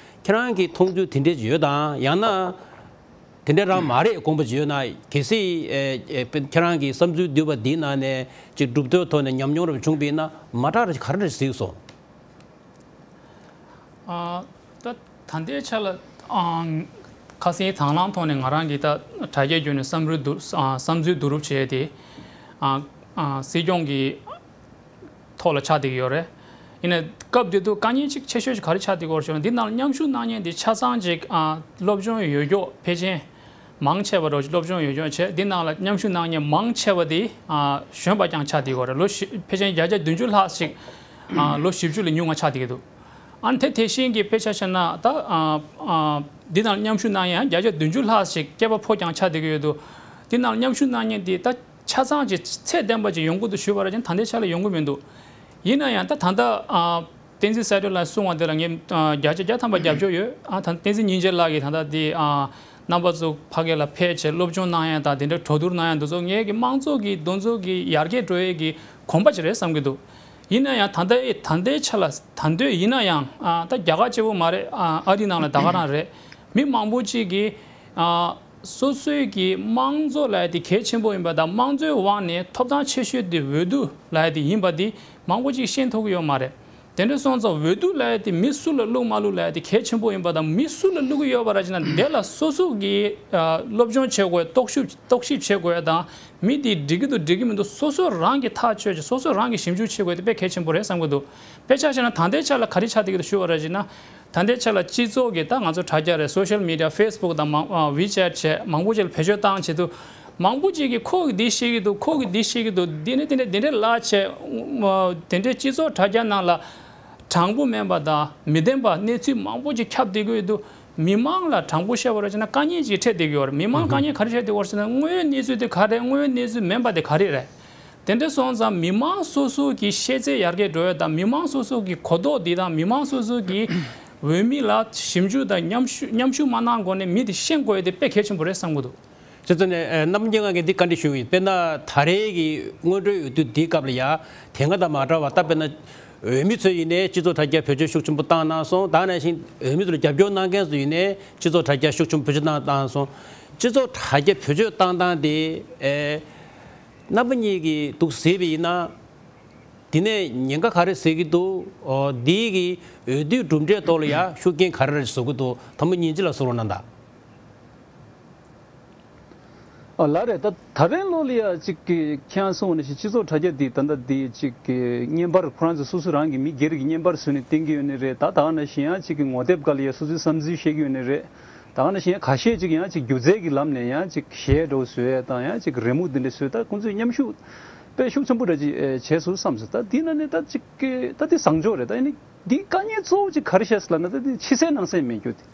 ཁྱེད་རང་གི་མཐོང་ཚུལ་དེ་འདྲས་ཅིག་ཡོད་དམ། ཡང་ན་དེ་འདྲས་རང་མ་རེད་དགོངས་པ་ཅིག་ཡོད་ན། གལ་སྲིད་ཨེ་ཨེ་ཁྱེད་རང་གི་བསམ་ཚུལ་བསྡུས་པ་འདིའི་ནང་ནས་ཅིག་གྲུབ་འབྲས་ཐོག་ནས་ཉམས་མྱོང་རེ་བྱུང་བ་ཡིན་ན་མ་དྲག་རེ་ག་རེ་རེ་གཟིགས་སོང་། ཨ་ད་ད་ལྟའི་ཆ་ལ་ཨང་ཁ་སང་དང་བླངས་ཐོག་ནས་ང་རང་གིས་ད་དྲ་རྒྱའི་བརྒྱུད་ནས་བསམ་རུལ་བསྡུ་ཨ་བསམ་ཚུལ་བསྡུ་རུབ་བྱས་ཏེ། ཨ་ཨ་སྲིད་སྐྱོང་གི་ཐོག་ལ་ཆགས་བསྡད་ཀྱི་ཡོད་རེད། ཡིན་ནའི་སྐབས་དེ་དུས་དཀའ་ངལ་གཅིག་ཆེ་ཤོས་ཤིག་ག་རེ་ཆགས་བསྡད་ཀྱི་ཡོད་རེད་ཞུ་ན། འདི་ནང་ལ་མཉམ་ཞུགས་གནང་མཁན་དེ་ཆ་ཚང་ཅིག་ཨ་སློབ་སྦྱོང་ཡོད་མཁན་ཕལ་ཆེར་མང་ཆེ་བ་རོགས་ཀྱི་སློབ་སྦྱོང་ཡོད་སྐྱོང་བྱས། འདི་ནང་ལ་མཉམ་ཞུགས་གནང་མཁན་མང་ཆེ་བ་དེ་ཨ་གཞོན་པ་རྐྱང་ཆགས་བསྡད་ཡོད་རེད། ལོ་བཞི་ཕལ་ཆེར་བརྒྱ་ཆ་བདུན་ཅུ་ལྷག་ཅིག་ཨ་ལོ་བཞི་བཅུ་ལས་ཉུང་བ་ཆགས་བསྡད་ཀྱི་འདུག་ཨ་ནི་དེ་དེ་བཞིན་གྱི་དཔེ་ཆ་བཞག་ན་ད་ཨ་ཨ་འདི་ནང་མཉམ་ཞུགས་གནང་མཁན་བརྒྱ་ཆ་བདུན་ཅུ་ལྷག་ཅིག་སྐྱེས་པ་ཕོ་རྐྱང་ཆགས་བསྡད་ཀྱི་ཡོད་འདུག་འདི་ནང་མཉམ་ཞུགས་གནང་མཁན་དེ་ད་ཆ་ཚང་ཅིག་ཚད་ལྡན་པ་ཅིག་ཡོང་གི་འདུག་ཞུས་པ་རེད་ཅིང་། ད་ལྟའི་ཆ་ལ་ཡོང་གི་མི་འདུག་ཡིན་ན་ཡང་ད་ད་ལྟ་ཨ་ བསྟན་འཛིན་གསལ་སྒྲོན་ལགས་གསུངས་པ་དེ་ལ་ངས་ཨ་བརྒྱ་ཆ་བརྒྱ་ཐམ་པ་རྒྱབ་སྐྱོར་ཡོད། ཨ་ད་བསྟན་འཛིན་སྙིང་རྗེ་ལགས་ཀྱིས་ད་ལྟ་དེ་ཨ་རྣམ་པ་ཚོ་ཕ་གི་ལ་ཕེབས་བྱས་སློབ་སྦྱོང་གནང་ཡ་དང་དེ་འདྲའི་གྲོས་བསྡུར་གནང་ཡ་འདི་ཚོ་ངས་ཀྱི་དམངས་གཙོ་གི་འདུ་ཚོགས་ཀྱི་ཡར་རྒྱས་འགྲོ་ཡས་ཀྱི་གོམ་པ་ཅིག་རེད་བསམ་གྱི་འདུག་ཡིན་ན་ཡང་ད་ལྟའི་ད་ལྟའི་ཆ་ལ་ད་འདོད་ཡིན་ན་ཡང་ཨ་ད་རྒྱ་གར་སྐྱེ་བོ་མ་རེད། ཨ་ཨ་རི་ནང་ལ་ད་ག་རང་རེད། མི་མང་པོ་ཅིག་གིས་ཨ་སོ་སོའི་གི་དམངས་གཙོ་ལབ་ཡ་དེ་གལ་ཆེན་པོ་ཡིན་པ་དང་། དམངས་གཙོའི་དབང་ནས་ཐོབ་ཐང་ཆེ་ཤོས་དེ་འོས་བསྡུ་ལབ་ཡ་དེ་ཡིན་པ་དེ་མང་པོ་ཅིག་ཤེས་ཐུབ་ཀྱི་ཡོད་མ་རེད། དེ་འདྲ་སོང་ཙང་འོས་བསྡུ་ལབ་ཡ་དེ་མི་སུ་ལ་བླུག་མ་བླུག་ལབ་ཡ་དེ་གལ་ཆེན་པོ་ཡིན་པ་དང་། མི་སུ་ལ་བླུག་གི་ཡོད་པ་ར་ཅིག་ན་དེ་ལ་སོ་སོ་གི་ཨ་སློབ་སྦྱོང་བྱེད་དགོས། རྟོག་ཞིབ་རྟོག་ཞིབ་བྱེད་དགོས་དང་། མི་དེ་འགྲིག་གི་འདུག་འགྲིག་གི་མི་འདུག་སོ་སོ་རང་གིས་ཐག་གཅོད་བྱས། སོ་སོ་རང་གིས་ཞིབ་འཇུག་བྱེད་དགོས་དེ་དཔེ་གལ་ཆེན་པོ་རེད་བསམ་གྱི་འདུག་དཔེ་ཆ་བཞག་ན་ད་ལྟའི་ཆ་ལ་ག་རེ་ཆགས་བསྡད་ཀྱི་འདུག་ཞུ་བ་ར་ཅིག་ན། ད་ལྟའི་ཆ་ལ་སྤྱི་ཚོགས་ཀྱི་ད་ང་ཚོ་དྲ་རྒྱ་རེད། སོ་ཤལ་མི་ཌི་ཡ་ཕེ་སི་བུག་དང་མང་ཨ་ཝི་ཅེ་ཊི་བྱས་མང་པོ་ཅིག་ལ་བེད་སྤྱོད་བཏང་བྱེད་དུས། མང་པོ་ཅིག་གིས་ཁོ་གིས་འདི་ཤེས་ཀྱི་འདུག་ཁོ་གིས་འདི་ཤེས་ཀྱི་འདུག་འདི་ནས་དེ་འདྲས་དེ་འདྲས་ལབ་བྱས། ཨ་དེ་འདྲས་སྤྱི་ཚོགས་དྲ་རྒྱ་ནང་ལ་དྲང་པོ་མེད་པ་དང་མི་བདེན་པ་གནས་ཚུལ་མང་པོ་ཅིག་ཁྱབ་བསྡད་ཀྱི་ཡོད་དུས། མི་མང་ལ་དྲང་པོ་བཤད་པ་ར་ཅིག་ན་དཀའ་ངལ་ཅིག་འཕྲད་བསྡད་ཀྱི་ཡོད་རེད། མི་མང་དཀའ་ངལ་ག་རེ་འཕྲད་བསྡད་ཡོད་རེད་ཟེར་ན། དངོས་ཡོད་གནས་ཚུལ་དེ་ག་རེད། དངོས་ཡོད་གནས་ཚུལ་མིན་པ་དེ་ག་རེ་རེད། དེ་འདྲ་སོང་ཙང་མི་མང་སོ་སོ་གི་ཤེས་ཚད་ཡར་རྒྱས་འགྲོ་ཡ་དང་། མི་མང་སོ་སོ་གི་གོ་རྟོགས་འདི་དང་། མི་མང་སོ་སོ་གི་འོས་མི་ལ་ཞིབ་འཇུག་དང་མཉམ་ཞུགས་མཉམ་ཞུགས་མ་གནང་གོང་ནས་མི་དེ་ཤེས་དགོས་ཡ་དེ་དཔེ་གལ་ཆེན་པོ་རེད་བསམ་གྱི་འདུག་དེ་ཚོ་ནས་ཨ་རྣམ་རྒྱལ་ང་གིས་འདི་བཀའ་འདྲི་ཞུ་གི་ཡིན། དཔེར་ན་ད་རེས་ཀྱི་སྔོན་འགྲོའི་འོས་བསྡུ་འདིའི་སྐབས་ལ་ཡ་དེ་སྔ་དང་མ་འདྲ་བ། ད་དཔེར་ན་འོས་མི་ཚོ་ཡིན་ནའི་སྤྱི་ཚོགས་དྲ་རྒྱ་བེད་སྤྱོད་ཤུགས་ཆེན་པོ་བཏང་གནང་སོང་། ད་ནང་བཞིན་འོས་མི་ཚོ་ལ་རྒྱབ་སྐྱོར་གནང་མཁན་ཚོ་ཡིན་ནའི་སྤྱི་ཚོགས་དྲ་རྒྱ་ཤུགས་ཆེན་པོ་བེད་སྤྱོད་བཏང་བཏང་སོང་། སྤྱི་ཚོགས་དྲ་རྒྱ་བེད་སྤྱོད་བཏང་སྟངས་དེ་ཨེ། རྣམ་པ་གཉིས་ཀྱིས་འདུག་གཟིགས་པ་ཡིན་ན། འདི་ནས་ཉེན་ཁ་ག་རེ་གཟིགས་ཀྱི་འདུག་འོ་འདི་གི་འོས་བསྡུའི་གྲུབ་འབྲས་ཐོག་ལ་ཡ་ཤུགས་རྐྱེན་ག་རེ་རེ་བཟོ་གི་འདུག་དང་པོ་ཉིན་གཅིག་ལ་གཟིགས་རོགས་གནང་དང་། ཨ་ལགས་རེད། ད་ད་རེས་ལོ་ལ་ཡ་གཅིག་གི་ཁྱེད་རང་གསུངས་པ་ནང་བཞིན་སྤྱི་ཚོགས་དྲ་རྒྱ་འདི་ད་ལྟ་འདི་གཅིག་གི་བརྙན་པར་ཁོ་རང་ཚོ་སོ་སོ་རང་གི་མི་སྒེར་གྱི་བརྙན་པར་བཟོས་ནས་བསྟན་གྱི་ཡོད་ནི་རེད། ད་ད་ག་ནང་བཞིན་ཡང་གཅིག་གི་ངོ་དེབ་སྒང་ལ་ཡ་སོ་སོའི་བསམ་ཚུལ་བཤད་ཀྱི་ཡོད་ནི་རེད། ད་ག་ནང་བཞིན་ཡང་ཁ་ཤས་ཅིག་ཡང་ཅིག་སྒྱུ་རྩལ་གྱི་ལམ་ནས་ཡང་ཅིག་གཞས་འདྲ་བོ་བཟོ་ཡས་དང་། ཡང་ཅིག་རི་མོ་འདི་འདྲ་བཟོ་ཡས། ད་ཁོང་ཚོས་མཉམ་ཞུགས་དཔེ་ཤུགས་ཆེན་པོ་འདྲ་ཅིག་ཨེ་བྱས་སོང་བསམ་སོང་། ད་འདི་ན་ནི་ད་ཅིག་གི་ད་འདི་བཟང་ཕྱོགས་རེད། ད་ཡིན་ནི་འདི་དཀའ་ངལ་གཙོ་བོ་ཅིག་ག་རེ་བཤད་སོང་ལབ་ན། ད་འདི་ཕྱི་གསལ་ནང་གསལ་མེད་རྒྱུ་དེ།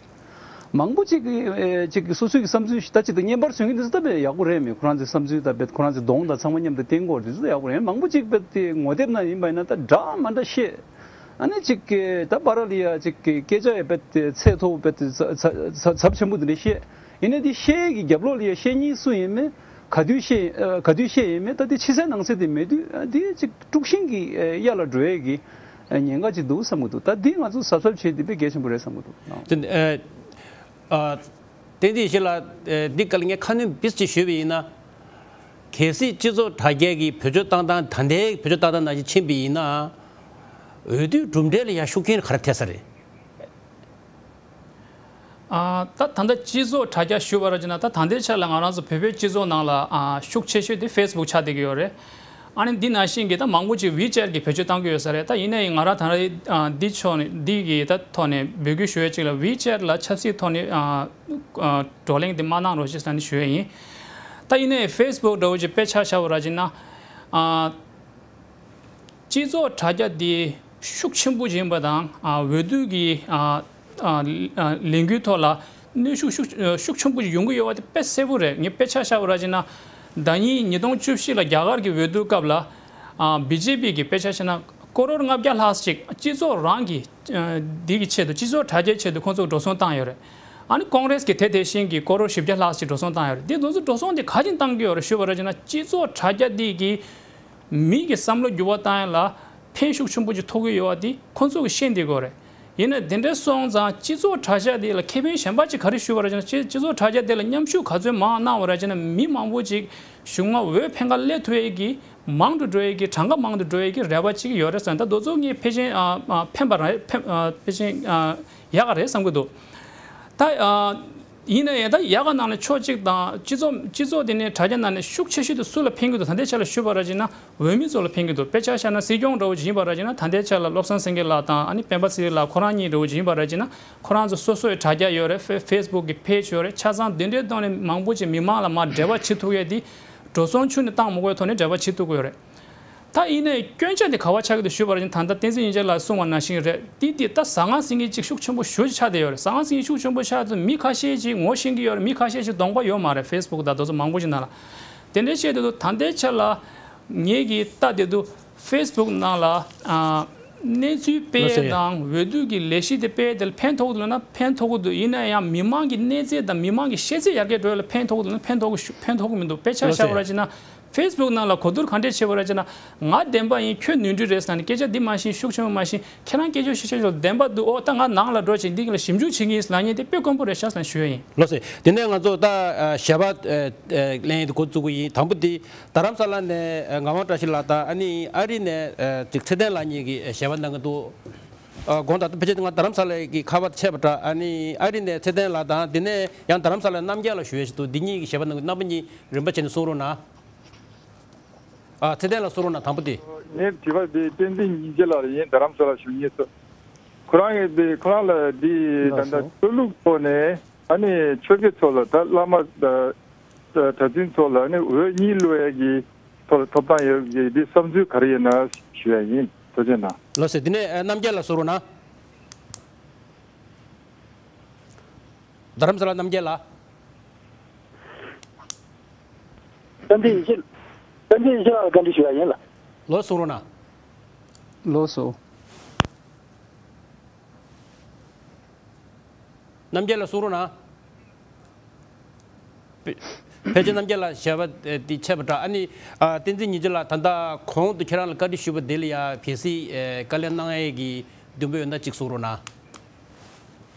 མང་པོ་ཅིག་གི་ཨེ་ཅིག་གི་སོ་སོའི་གི་བསམ་ཚུལ་ཞིག་ད་ཅིག་ད་བརྙན་པར་བཟོ་མཁན་འདི་ཚོ་ད་དཔེ་ཡག་པོ་རེད་མེད། ཁོ་རང་ཚོའི་བསམ་ཚུལ་ད་དཔེ་ཁོ་རང་ཚོའི་གདོང་དང་ཚང་མ་མཉམ་དུ་བསྟན་དགོས་རེད། འདི་ཚོ་ད་ཡག་པོ་རེད། མང་པོ་ཅིག་དཔེ་དེ་ངོ་དེབ་ནང་ཡིན་པ་ཡིན་ན་ད་འདྲ་མ་འདྲ་བཤད། ཨ་ནི་ཅིག་གི་ད་བར་ལ་ཡ་ཅིག་གི་སྐད་ཆ་ཡ་དཔེ་དེ་ཚད་མཐོ་པོ་དཔེ་དེ་ཚ་ཚ་ཚ་ཚབས་ཆེན་པོ་དེ་འདྲ་བཤད། ཡིན་ནའི་དེ་བཤད་ཀྱི་རྒྱབ་ལོགས་ལ་ཡ་བཤད་མཁན་སུ་ཡིན་མིན། ག་དུས་བཤད་ཨ་ག་དུས་བཤད་ཡིན་མིན། ད་དེ་ཕྱི་གསལ་ནང་གསལ་དེ་མེད་དུས། ཨ་དེ་ཅིག་དཀྲུག་ཤིང་གི་ཨ་གཡའ་ལ་འགྲོ་ཡས་ཀྱི་ཨ་ཉེན་ཁ་ཅིག་འདུག་བསམ་གྱི་འདུག་ད་དེ་ང་ཚོ་གཟབ་གཟབ་བྱེད་དེ་དཔེ་གལ་ཆེན་པོ་རེད་བསམ་གྱི་འདུག་དེ་ཨ་ཨ། བསྟན་འཛིན་ཡེ་ཤེས་ལགས། ཨེ་འདི་སྐབས་ལ་ངས་ཁ་སྣོན་བིས་ཅིག་ཞུས་པ་ཡིན་ན། གལ་སྲིད་སྤྱི་ཚོགས་དྲ་རྒྱ་གི་བེད་སྤྱོད་བཏང་སྟངས་ད་ལྟའི་བེད་སྤྱོད་བཏང་སྟངས་ནང་བཞིན་ཕྱིན་པ་ཡིན་ན། འོས་བསྡུའི་གྲུབ་འབྲས་ལ་ཡང་ཤུགས་རྐྱེན་ག་རེ་ཐེབས་ས་རེད། ཨ་ད་ད་ལྟ་སྤྱི་ཚོགས་དྲ་རྒྱ་ཞུ་བ་ར་ཅིག་ན། ད་ད་ལྟའི་ཆ་ལ་ང་རང་ཚོ་བོད་པའི་སྤྱི་ཚོགས་ནང་ལ་ཨ་ཤུགས་ཆེ་ཤོས་དེ་ཕེ་སི་བུག་ཆགས་བསྡད་ཀྱི་ཡོད་རེད། ཨ་ནི་འདི་ནང་བཞིན་གྱི་ད་མང་པོ་ཅིག་ཝི་ཅེཊ་གི་བེད་སྤྱོད་གཏང་གི་ཡོད་ས་རེད། ད་ཡིན་ནའི་ང་རང་ད་རེས་ཨ་འདི་ཕྱོགས་ནས་འདི་གི་ད་ཐོག་ནས་འབོད་སྐུལ་ཞུ་ཡས་ཅིག་ལ། ཝི་ཅེཊ་ལ་ཆབ་སྲིད་ཐོག་ནས་ཨ་ཨ་བགྲོ་གླེང་འདི་མ་གནང་རོགས་ཞེས་ཟེར་ནས་ཞུ་ཡས་ཡིན། ད་ཡིན་ནའི་ཕེ་སི་བུག་འདྲ་བོ་ཅིག་དཔེ་ཆ་བཞག་པ་ར་ཅིག་ན། ཨ་སྤྱི་ཚོགས་དྲ་རྒྱ་འདི་ཤུགས་ཆེན་པོ་ཅིག་ཡིན་པ་དང་། ཨ་འོས་བསྡུ་གི་ཨ་ཨ་ཨ་ལས་འགུལ་ཐོག་ལ་གནོན་ཤུགས་ཤུགས་ཤུགས་ཆེན་པོ་ཅིག་ཡོང་གི་ཡོད་པ་དེ་དཔེ་གསལ་པོ་རེད། ངས་དཔེ་ཆ་བཞག་པ་ར་ཅིག་ན། ཟླ་ཉིན་ཉིས་སྟོང་བཅུ་བཞི་ལ་རྒྱ་གར་གྱི་འོས་བསྡུ་སྐབས་ལ་ཨ་བི་ཇེ་པི་གི་དཔེ་ཆ་བཞག་ན་ཀོ་རོར་ལྔ་བརྒྱ་ལྷག་ཅིག་སྤྱི་ཚོགས་རང་གི་ཨ་འདི་གི་ཆེད་དུ། སྤྱི་ཚོགས་དྲ་རྒྱའི་ཆེད་དུ་ཁོང་ཚོས་འགྲོ་སོང་བཏང་ཡོད་རེད། ཨ་ནི་ཀོང་རེས་ཀྱིས་དེ་དེ་བཞིན་གྱི་ཀོ་རོར་བཞི་བརྒྱ་ལྷག་ཅིག་འགྲོ་སོང་བཏང་ཡོད་རེད། འདི་ཚོ་འགྲོ་སོང་དེ་ག་རེ་བཏང་གི་ཡོད་རེད་ཞུས་པ་ར་ཅིག་ན། སྤྱི་ཚོགས་དྲ་རྒྱ་འདི་གི་མི་གི་བསམ་བློ་འགྱུར་བ་བཏང་ཡ་ལ་ཕན་ཤུགས་ཆེན་པོ་ཅིག་ཐོགས་ཀྱི་ཡོད་པ་དེ་ཁོང་ཚོ་གིས་ཤེས་བསྡད་ཀྱི་ཡོད་རེད། ཡིན་ན་དེ་འདྲ་སོང་ཙང་སྤྱི་ཚོགས་དྲ་རྒྱ་དེ་ལ་ཁེ་ཕན་གཞན་པ་ཅིག་ག་རེ་ཞུས་པ་རེད་ཅེ་ན། སྤྱི་སྤྱི་ཚོགས་དྲ་རྒྱ་དེ་ལ་མཉམ་ཞུགས་ག་ཚོད་མང་གནང་བ་རེད་ཅེ་ན། མི་མང་པོ་ཅིག་གཞུང་ལ་འོས་འཕེན་ག་སླེབས་ཐུབ་ཡས་ཀྱི་མང་དུ་འགྲོ་ཡས་ཀྱི། གྲངས་ཀ་མང་དུ་འགྲོ་ཡས་ཀྱི་རེ་བ་ཅིག་ཡོད་རེད་བསམ། ད་དེ་ཚོ་ངས་ཕལ་ཆེར་ཨ་ཨ་ཕན་པ་རེད། ཕན་ཨ་ཕལ་ཆེར་ཨ་ཡག་ག་རེད་བསམ་གྱི་འདུག་ད་ཨ། ཡིན་ན་ཡང་ད་ཡག་ག་ནང་ནས་ཕྱོགས་གཅིག་དང་། སྤྱི་ཚོགས་སྤྱི་ཚོགས་དེ་ནས་དྲ་རྒྱ་ནང་ནས་ཤུགས་ཆེ་ཤོས་དེ་སུ་ལ་ཕན་གྱི་འདུག་ད་ལྟའི་ཆ་ལ་ཞུས་པ་ར་ཅིག་ན་འོས་མི་ཚོ་ལ་ཕན་གྱི་འདུག་དཔེ་ཆ་བཞག་ན་སྲིད་སྐྱོང་འདྲ་བོ་ཅིག་ཡིན་པ་ར་ཅིག་ན། ད་ལྟའི་ཆ་ལ་བློ་བཟང་སེང་གེ་ལགས་དང་། ཨ་ནི་སྤེན་པ་ཚེ་རིང་ལགས་ཁོ་རང་གཉིས་འདྲ་བོ་ཅིག་ཡིན་པ་ར་ཅིག་ན། ཁོ་རང་ཚོ་སོ་སོའི་དྲ་རྒྱ་ཡོད་རེད། ཕེ་ཕེ་སི་བུག་གི་པེ་ཇི་ཡོད་རེད། ཆ་ཚང་དེ་འདྲའི་ཐོག་ནས་མང་པོ་ཅིག་མི་མང་ལ་མར་འབྲེལ་བ་བྱེད་ཐུབ་ཡས་དེ། འགྲོ་སོང་ཁྱོན་ནས་བཏང་མི་དགོས་ཐོག་ནས་འབྲེལ་བ་བྱེད་ཐུབ་ཀྱི་ཡོད་རེད། ད་ཡིན་ནའི་སྐྱོན་ཆ་དེ་ག་པར་ཆགས་ཀྱི་འདུག་ཞུས་པ་ར་ཅིག་ན། ད་ལྟ་བསྟན་འཛིན་སྙིང་རྗེ་ལགས་གསུངས་པ་ནང་བཞིན་རེད། དེ་དེ་ད་ཟང་ངེ་ཟིང་ངེ་ཅིག་ཤུགས་ཆེན་པོ་ཞེ་པོ་ཅིག་ཆགས་བསྡད་ཡོད་རེད། ཟང་ངེ་ཟིང་ངེ་ཤུགས་ཆེན་པོ་ཆགས་དུས་མི་ཁ་ཤས་ཅིག་ངོ་ཤེས་ཀྱི་ཡོད་རེད། མི་ཁ་ཤས་ཅིག་གདོང་པ་ཡོད་མ་རེད། ཕེ་སི་བུག་དང་དེ་ཚོ་མང་པོ་ཞིག་ནང་ལ། དེ་འདྲ་བྱས་དུས་ད་ལྟའི་ཆ་ལ་ངེད་ཀྱིས་ལྟ་བསྡད་དུས་ཕེ་སི་བུག་ནང་ལ་ཨ་ གནས་ཚུལ་སྤེལ་ལགས་སོ། དང་འོས་བསྡུ་གི་ལས་གཞི་དེ་སྤེལ་དེ་ལ་ཕན་ཐོགས་འདུག་ལབ་ན་ཕན་ཐོགས་ཀྱི་འདུག་ཡིན་ན་ཡང་མི་མང་གི་གནས་ཚད་དང་མི་མང་གི་ཤེས་ཚད་ཡར་རྒྱས་འགྲོ་ཡ་ལ་ཕན་ཐོགས་འདུག་ལབ་ན་ཕན་ཐོགས་ཀྱི་ཕན་ཐོགས་ཀྱི་མི་འདུག་དཔེ་ཆ་ལགས་བཞག་སོ། པ་ར་ཅི་ན། ཕེ་སི་བུག་ནང་ལ་གོ་བསྡུར་ག་འདྲས་བྱས་པ་ར་ཅི་ན། ང་བདེན་པ་ཡིན། ཁྱོད་ནོར་འཁྲུལ་རེད་ཟེར་ནས་སྐད་ཆ་འདི་མ་བཤད། ཤུགས་ཆེན་པོ་མ་བཤད། ཁྱེད་རང་སྐད་ཆ་ཤུགས་ཆེ་ཤོས་བདེན་པ་འདུག་ཨོ་ད་ང་ནང་ལ་འགྲོ་བྱས་འདི་གི་ལ་ཞིབ་འཇུག་བྱེད་ཀྱི་ཡིན་ལབ་མཁན་དེ་དཔེ་དཀོན་པོ་རེད་ཤག་ཟེར་ནས་ཞུ་ཡ་ཡིན། ལགས་སོ། དེ་ནས་ང་ཚོ་ད་ཨ་ཞལ་པར་ཨ་ཨ་ལེན་ཡས་དེ་འགོ་བཙུགས་ཀྱི་ཡིན། དང་པོ་དེ་རྡ་རམ་ས་ལ་ནས་ཨ་ངག་དབང་བཀྲ་ཤིས་ལགས་དང་ཨ་ནི་ཨ་རི་ནས་ཨ་ཅིག་ཚེ་བརྟན་ལགས་གཉིས་ཀྱིས་ཞལ་པར་གནང་གི་འདུག་ཨ་དགོངས་དག་ད་ཕལ་ཆེར་ང་རྡ་རམ་ས་ལ་གི་ཁ་པར་ཆད་པ་འདྲ། ཨ་ནི་ཨ་རི་ནས་ཚེ་བརྟན་ལགས་དང་དེ་ནས་ཡང་རྡ་རམ་ས་ལ་རྣམ་རྒྱལ་ལགས་ཞུ་ཡས་ཞིག་འདུག་འདི་གཉིས་ཀྱིས་ཞལ་པར་གནང་གི། རྣམ་པ་གཉིས་རིམ་པ་བྱས་ནས་གསུང་རོགས་གནང་། ཨ་ཚེ་བརྟན་ལགས་གསུང་རོགས་གནང་དང་པོ་དེ། ངའི་དྲི་བ་དེ་བསྟན་འཛིན་ཉི་རྗེ་ལགས་ཡིན། རྡ་རམ་ས་ལ་བཞུགས་མཁན་ཚོ། ཁོ་རང་གིས་དེ་ཁོ་རང་ལ་དེ་ད་ལྟ་ཆོས་ལུགས་ཐོག་ནས་ཨ་ནི་ཆོས་དགེ་ཚོ་ལ་ད་བླ་མ་གྲྭ་བཙུན་ཚོ་ལ་ཨ་ནི་འོས་གཉིས་བླུག་ཡས་ཀྱི་ཐོག་ལ་ཐོབ་ཐང་ཡོད་ཀྱི་དེ་བསམ་ཚུལ་ག་རེ་ཡོད་ན་ཞུ་ཡ་ཡིན། ཐུགས་རྗེ་གནང་། ལགས་སོ། དེ་ནས་རྣམ་རྒྱལ་ལགས་གསུང་རོགས་གནང་། རྡ་རམ་ས་ལ་རྣམ་རྒྱལ་ལགས། བསྟན་འཛིན་ཡེ་ཤེས། བསྟན་འཛིན་ཡེ་ཤེས་ལགས་ལ་བཀའ་འདྲི་ཞུ་ཡ་ཡིན་ལགས། ལགས་སོ། གསུང་རོགས་གནང་། ལགས་སོ། རྣམ་རྒྱལ་ལགས་གསུང་རོགས་གནང་། ཕལ་ཕལ་ཆེར་རྣམ་རྒྱལ་ལགས་ཞལ་པར་དེ་ཆད་པ་འདྲ། ཨ་ནི་ཨ་བསྟན་འཛིན་ཉི་རྗེ་ལགས་ད་ལྟ་གོང་དུ་ཁྱེད་རང་ལ་བཀའ་འདྲི་ཞུས་པ་དེ་ལ་ཡ་གལ་སྲིད་ཨ་བཀའ་ལན་གནང་ཡས་ཀྱི་འདུན་པ་ཡོད་ན་གཅིག་གསུང་རོགས་གནང་།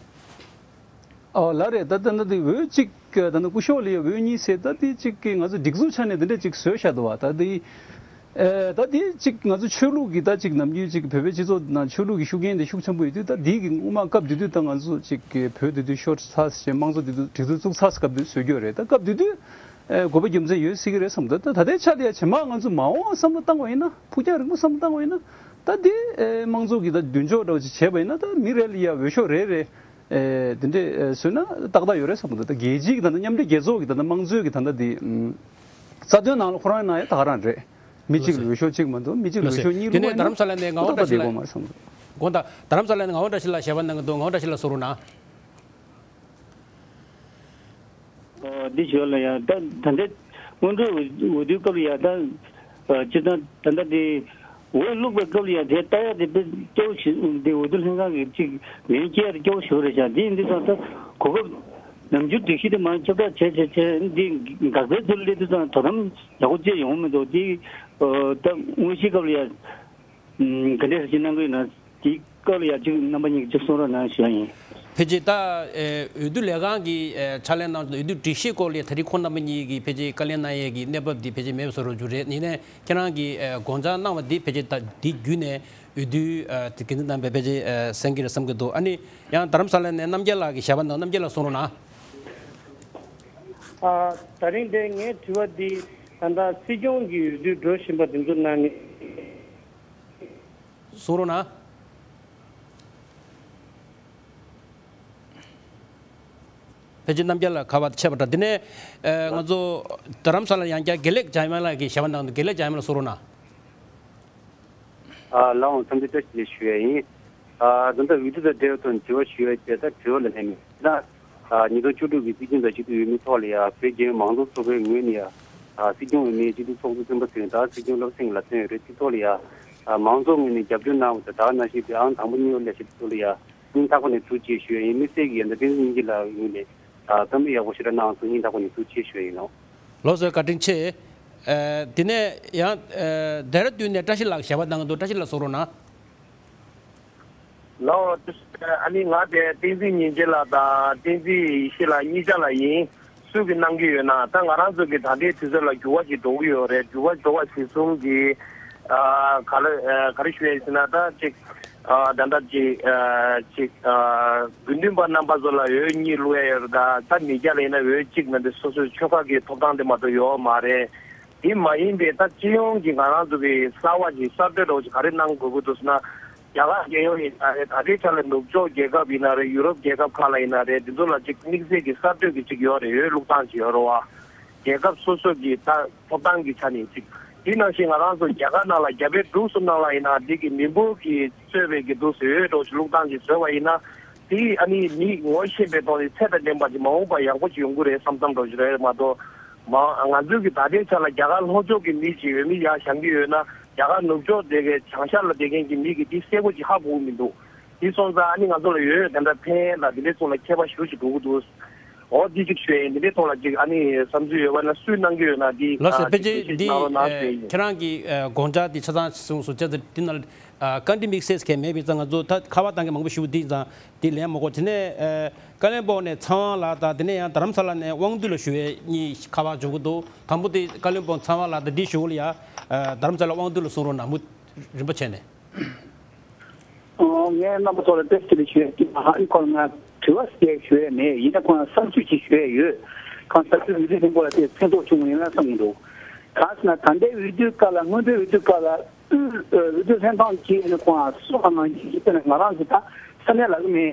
ཨོ་ལགས་རེད། ད་ལྟ་ན་དེ་འོས་གཅིག་ད་ལྟ་སྐུ་ཞབས་ལ་ཡ་འོས་གཉིས་ཟེར། ད་དེ་གཅིག་གི་ང་ཚོ་སྒྲིག་འཛུགས་ཆ་ནས་དེ་འདྲ་གཅིག་བཟོས་བཞག་འདུག་བ། ད་དེ་ཨེ་ད་དེ་གཅིག་ང་ཚོ་ཆོས་ལུགས་ཀྱི་ད་གཅིག་ནམ་རྒྱུན་གཅིག་བོད་པའི་སྤྱི་ཚོགས་ནང་ཆོས་ལུགས་ཀྱི་ཤུགས་རྐྱེན་དེ་ཤུགས་ཆེན་པོ་ཡོད་དུས། ད་དེ་གི་སྔོན་མ་སྐབས་དེ་དུས་ད་ང་ཚོ་གཅིག་གི་བོད་དེ་དུས་ཤོར་ཚར་ཟེར། དམངས་གཙོ་དེ་དུས་སྒྲིག་འཛུགས་བཙུགས་ཚར་སྐབས་དུས་བཟོས་རྒྱུ་རེད། ད་སྐབས་དེ་དུས་ཨེ་དགོས་པ་རྒྱུ་མཚན་ཡོད་སྲིད་ཀྱི་རེད་བསམ་འདུག་ད་ད་ལྟའི་ཆ་དེ་ཡ་ཇེ་མང་ང་ཚོ་མ་འོངས་བསམ་བློ་བཏང་བ་ཡིན་ན། ཕུགས་རྒྱང་རིང་པོ་བསམ་བློ་བཏང་བ་ཡིན་ན། ད་དེ་ཨེ་དམངས་གཙོ་གི་ད་མདུན་ཅོག་འདྲ་བོ་ཅིག་བྱས་པ་ཡིན་ན། ད་མི་རེ་ལ་ཡ་འོས་ཤོག་རེ་རེ་ཨེ་དེ་འདྲས་ཨེ་བཟོས་ན་ཏག་ཏག་ཡོད་རེད་བསམ་གི་འདུག་ད་རྒྱལ་སྤྱིའི་གི་ད་ལྟ་མཉམ་འབྲེལ་རྒྱལ་ཚོགས་ཀྱི་ད་ལྟ་དམངས་གཙོའི་གི་ད་ལྟ་དེ་ཨམ་རྩ་དོན་ནང་ལ་ཁོ་རང་ནང་ཡ་ད་ག་རང་རེད། མི་གཅིག་ལ་འོས་ཤོག་གཅིག་མ་གཏོགས་མི་གཅིག་ལ་འོས་ཤོག་གཉིས་དེ་ནས་བླུགས་པ་ཡིན་ན་རྡ་རམ་ས་ལ་ནས་ངག་དབང་ཏག་ཏག་བཀྲ་ཤིས་བསྡད་ལགས། དགོས་མ་རེད་བསམ་གི་འདུག་དགོངས་དག་རྡ་རམ་ས་ལ་ནས་ངག་དབང་བཀྲ་ཤིས་ལགས་ཞལ་པར་གནང་གི་འདུག་ངག་དབང་བཀྲ་ཤིས་ལགས་གསུང་རོགས་གནང་། ཨོ་འདི་ཞོར་ལ་ཡང་ད་ད་ལྟ་སྔོན་འགྲོའི་འོས་འོས་བསྡུའི་སྐབས་ལ་ཡང་ད་ཨ་སྤྱིར་བཏང་ད་ལྟ་དེ་འོས་བླུགས་པའི་སྐབས་ལ་ཡང་དེ་ལྟ་ཡག་དེ་དཔེ་སྐྱོ་བོ་ཞིག་འདི་འོས་བསྡུ་ལྷན་ཁང་གི་གཅིག་མིང་སྐྱེ་ཡག་དེ་སྐྱོ་བོ་ཞིག་རེད་ཤག་འདི་ཡིན་དུས་ཙང་ད་གོ་སྐབས་ནམ་རྒྱུན་སྒྲིག་གཞི་དེ་མར་ཁྱབ་བསྒྲགས་བྱས་བྱས་བྱས་འདི་འགག་རྩའི་ཚུལ་སླེབས་དུས་ཙང་དོ་དམ་ཡག་པོ་བྱས་ཡོང་མི་འདུག་འདི་ཨ་ད་དངོས་གཞིའི་སྐབས་ལ་ཡང་ག་འདྲས་ཞིག་གནང་གི་ཡོད་ན། དེའི་སྐབས་ལ་ཡ་གཅིག་རྣམ་པ་གཉིས་ཀྱིས་གཅིག་གསུང་རོགས་གནང་ཞུ་ཡ་ཡིན། ཕལ་ཆེར་ད་ཨེ་འོས་བསྡུ་ལས་ཁང་གིས་ཨེ་ཕྱག་ལས་གནང་འོས་བསྡུ་སྒྲིག་གཞིའི་སྐོར་ལ་ད་རེས་ཁོང་རྣམ་པ་གཉིས་ཀྱིས་ཕལ་ཆེར་བཀའ་ལན་གནང་ཡས་ཀྱི་གནས་བབ་འདི་ཕལ་ཆེར་མེད་པ་བཟོ་འདྲ་ཅིག་རེད། ཡིན་ནའི་ཁྱེད་རང་གིས་ཨེ་དགོངས་འཆར་གནང་བ་འདི་ཕལ་ཆེར་ད་འདི་བརྒྱུད་ནས་འོས་བསྡུ་ཨེ་དེ་འགན་འཛིན་རྣམ་པས་ཕལ་ཆེར་ཨེ་གསན་གྱི་རེད་བསམ་གྱི་འདུག་ཨ་ནི་ཡང་རྡ་རམ་ས་ལ་ནས་རྣམ་རྒྱལ་ལགས་ཀྱིས་ཞལ་པར་གནང་། རྣམ་རྒྱལ་ལགས་གསུང་རོགས་གནང་། ཨ་ད་རིང་འདིར་ངའི་དྲི་བ་འདི་ད་ལྟ་སྲིད་སྐྱོང་གི་འོས་བསྡུ་འགྲོ་བཞིན་པ་འདི་ཚོ་ནང་ནས། གསུང་རོགས་གནང་། ཕལ་ཆེར་རྣམ་རྒྱལ་ལགས་ཁ་པར་ཆད་པ་འདྲ། དེ་ནས་ཨ་ང་ཚོ་རྡ་རམ་ས་ལ་ཡང་བསྐྱར་དགེ་ལེགས་འཇམ་དབྱངས་ལགས་ཀྱིས་ཞལ་པར་གནང་འདུག་དགེ་ལེགས་འཇམ་དབྱངས་ལགས་གསུང་རོགས་གནང་། ཨ་ལགས་འོང་། འཚམས་འདྲི་བཀྲ་ཤིས་བདེ་ལེགས་ཞུ་ཡ་ཡིན། ཨ་ད་ལྟ་འོས་བསྡུ་དང་འབྲེལ་བའི་ཐོག་ནས་དྲི་བ་ཞུ་ཡ་བྱས། ད་དྲི་བ་ལ་ལན་མེད་ན། ཨ་ཉིས་སྟོང་བཅུ་དྲུག་གི་སྲིད་སྐྱོང་དང་སྤྱི་འཐུས་འོས་མིའི་ཐོག་ལ་ཡ་བོད་རྒྱ་དམངས་གཙོ་ཚོགས་པའི་ངོས་ནས་ཡ་ཨ་སྲིད་སྐྱོང་འོས་མིའི་སྤྱི་འཐུས་ཚོགས་གཙོ་བཙུན་པ་ཚེ་རིང་དང་སྲིད་སྐྱོང་བློ་བཟང་སེང་གེ་ལ་ཐོན་ཡོད་རེད། དེ་ཐོག་ལ་ཡ་ཨ་མང་ཚོགས་ངོས་ནས་རྒྱབ་སྐྱོར་གནང་བ་དང་། ད་ག་ནང་བཞིན་དེ་ཨང་དང་པོ་གཉིས་པ་སླེབས་ཤག་དེ་ཐོག་ལ་ཡ་སྙིང་ཐག་པ་ནས་ཐུགས་རྗེ་ཆེ་ཞུ་ཡ་ཡིན། དམིགས་བསལ་གྱིས་ཡ་ད་བསྟན་འཛིན་སྙིང་རྗེ་ལགས་ངོས་ནས་ཨ་བཀའ་མོལ་ཡག་པོ་ཞེ་དྲག་གནང་སོང་། སྙིང་ཐག་པ་ནས་ཐུགས་རྗེ་ཆེ་ཞུ་ཡ་ཡིན་ནོ། ལགས་སོ། བཀའ་དྲིན་ཆེ། ཨ་དེ་ནས་ཡང་ཨ་ལྡེ་ར་ལྡུན་ནས་བཀྲ་ཤིས་ལགས་ཞལ་པར་གནང་གི་འདུག་བཀྲ་ཤིས་ལགས་གསུང་རོགས་གནང་། ལགས་འོང་། ཨ་ནི་ང་དེ་བསྟན་འཛིན་ཉིན་བྱེད་ལགས་དང་བསྟན་འཛིན་ཡེ་ཤེས་ལགས་གཉིས་ཆ་ལ་ཡིན། སུ་གིས་གནང་གི་ཡོད་ན། ད་ང་རང་ཚོ་གི་ད་ལྟའི་དུས་ཚོད་ལ་འགྱུར་བ་ཞིག་འགྲོ་གི་ཡོད་རེད། འགྱུར་བ་འགྲོ་བ་གཞིར་བཟུང་གིས་ཨ་ག་ལ་ཨ་ག་རེ་ཞུ་ཡ་ཡིན་ཟེར་ན། ད་ཅིག་ཨ་ད་ལྟ་ཅིག་ཨ་ཅིག་ཨ་དགེ་འདུན་པ་རྣམ་པ་ཚོ་ལ་འོས་གཉིས་བླུག་ཡ་ཡོད་རེད། ད་ད་མི་སྐྱ་ལ་ཡིན་ན་འོས་གཅིག་མ་གཏོགས་སོ་སོའི་ཆོལ་ཁ་གི་ཐོབ་ཐང་དེ་མ་གཏོགས་ཡོད་མ་རེད། དེ་མ་ཡིན་པའི་ད་སྤྱི་ཡོངས་ཀྱི་ང་རང་ཚོ་གི་གསར་བ་ཞིག་གསར་གཏོད་འདྲ་བོ་ཞིག་ག་རེ་གནང་དགོས་ཀྱི་འདུག་ཟེར་ན། རྒྱ་གར་རྒྱལ་ཡོངས་ཡིན་ན་རེད། ད་ལྟའི་ཆ་ལ་ནུབ་ཕྱོགས་རྒྱལ་ཁབ་ཡིན་ན་རེད། ཡུ་རོབ་རྒྱལ་ཁབ་ཁག་ལ་ཡིན་ན་རེད། འདི་ཚོ་ལ་ཅིག་དམིགས་བསལ་གྱི་གསར་གཏོད་ཀྱི་ཅིག་ཡོད་རེད། འོས་བླུག་སྟངས་ཅིག་ཡོད་རེད་བ། རྒྱལ་ཁབ་སོ་སོ་གི་ད་ཐོབ་ཐང་གི་ཆ་ནས་ཅིག་དེ་ནང་བཞིན་ང་རང་ཚོ་རྒྱ་གར་ནང་ལ་རྒྱ་བལ་འབྲུག་གསུམ་ནང་ལ་ཡིན་ན་འདི་གི་མི་འབོར་གྱི་གཙོས་པའི་གི་འདུག་ཟེར་འོས་འདྲ་བོ་ཞིག་བླུག་སྟངས་ཅིག་བཟོས་པ་ཡིན་ན། དེ་ཨ་ནི་མི་ངོ་ཤེས་པའི་ཐོག་ནས་ཚད་དང་ལྡན་པ་ཅིག་མ་འོངས་པར་ཡག་པོ་ཅིག་ཡོང་གི་རེད་བསམ་བསམ་འདྲ་བོ་ཞིག་རེད་མ་གཏོགས། མ་ང་ཚོའི་གི་ད་ལྟའི་ཆ་ལ་རྒྱ་གར་ལྷོ་ཕྱོགས་ཀྱི་མི་ཅིག་འོས་མི་ཡར་བཞེངས་ཀྱི་ཡོད་ན། རྒྱ་གར་ནུབ་ཕྱོགས་དེ་གའི་བྱང་ཤར་ལ་བསྡད་མཁན་གྱི་མི་གིས་འདི་གསལ་པོ་ཅིག་ཧ་གོ་གི་མི་འདུག་འདི་སོང་ཙང་ཨ་ནི་ང་ཚོ་ལ་ཡོད་ཡོད་དེ་འདྲ་ཕན་ཡོན་དང་འདི་འདྲའི་ཐོག་ལ་ཁྱད་པར་ཞེ་པོ་ཅིག་འགྲོ་གི་འདུག་འོ་འདི་ཅིག་ཞུ་ཡིན། འདི་འདྲའི་ཐོག་ལ་ཅིག་ཨ་ནི་བསམ་ཚུལ་ཡོད་པ་ན་སུས་གནང་གི་ཡོད་ན་འདི་ལགས་སོ། ཨ་ཕལ་ཅིག་ཆེར་འགྲེལ་བཤད་འདི་གནང་རོགས་གནང་ཞུ་ཡིན། ཁྱེད་རང་གི་དགོངས་འཆར་འདི་ཆ་ཚང་གསུངས་སོང་། བྱས་ཙང་འདི་ན་ཀ་འདྲི་དམིགས་བསལ་གང་མེད་པའི་ཙང་ང་ཚོ་ད་ཁ་པར་བཏང་མཁན་མང་པོ་ཞིག་འདི་ཙང་འདི་ལན་མ་གོ། དེ་ནས་ཀ་ལོན་སྦུག་ནས་ཚེ་དབང་ལགས་དང་དེ་ནས་ཡང་རྡ་རམ་ས་ལ་ནས་དབང་འདུས་ལ་ཞུ་བའི་གཉིས་ཁ་པར་འབྱོར་གྱི་འདུག་དང་པོ་དེ་ཀ་ལོན་སྦུག་ཚེ་དབང་ལགས་དང་འདི་ཞུ་གི་ལ་ཡ། རྡ་རམ་ས་ལ་དབང་འདུས་ལ་གསུང་རོགས་གནང་། མུ་རིམ་པ་བྱས་ནས། ཨོ། ངས་རྣམ་པ་ཚོ་ལ་བཀྲ་ཤིས་བདེ་ལེགས་ཞུ་ཡས་ཀྱི་མ་ཧ་ཨི་ཁོ་ལ་ང་དྲི་བ་ཞིག་ཞུ་ཡས་མེད། ཡིན་ན་ཁོ་ན་བསམ་ཚུལ་ཅིག་ཞུ་ཡས་ཡོད། གང་ཟག་སུའི་འོས་བསྡུ་ལྷན་ཁང་ལ་དེ་ཕན་ཐོགས་བྱུང་ཡིན་ན་བསམ་གྱི་འདུག་གང་ཟེར་ན་ད་ལྟའི་འོས་བསྡུའི་སྐབས་ལ་སྔོན་འགྲོའི་འོས་བསྡུའི་སྐབས་ལ་དབུས་འོས་བསྡུ་ལྷན་ཁང་གིས་ནི་ཁོང་གསུངས་པ་ནང་བཞིན་ཞིག་ན་ང་རང་ཚོ་ད་ས་གནས་ལ་གི་མེད།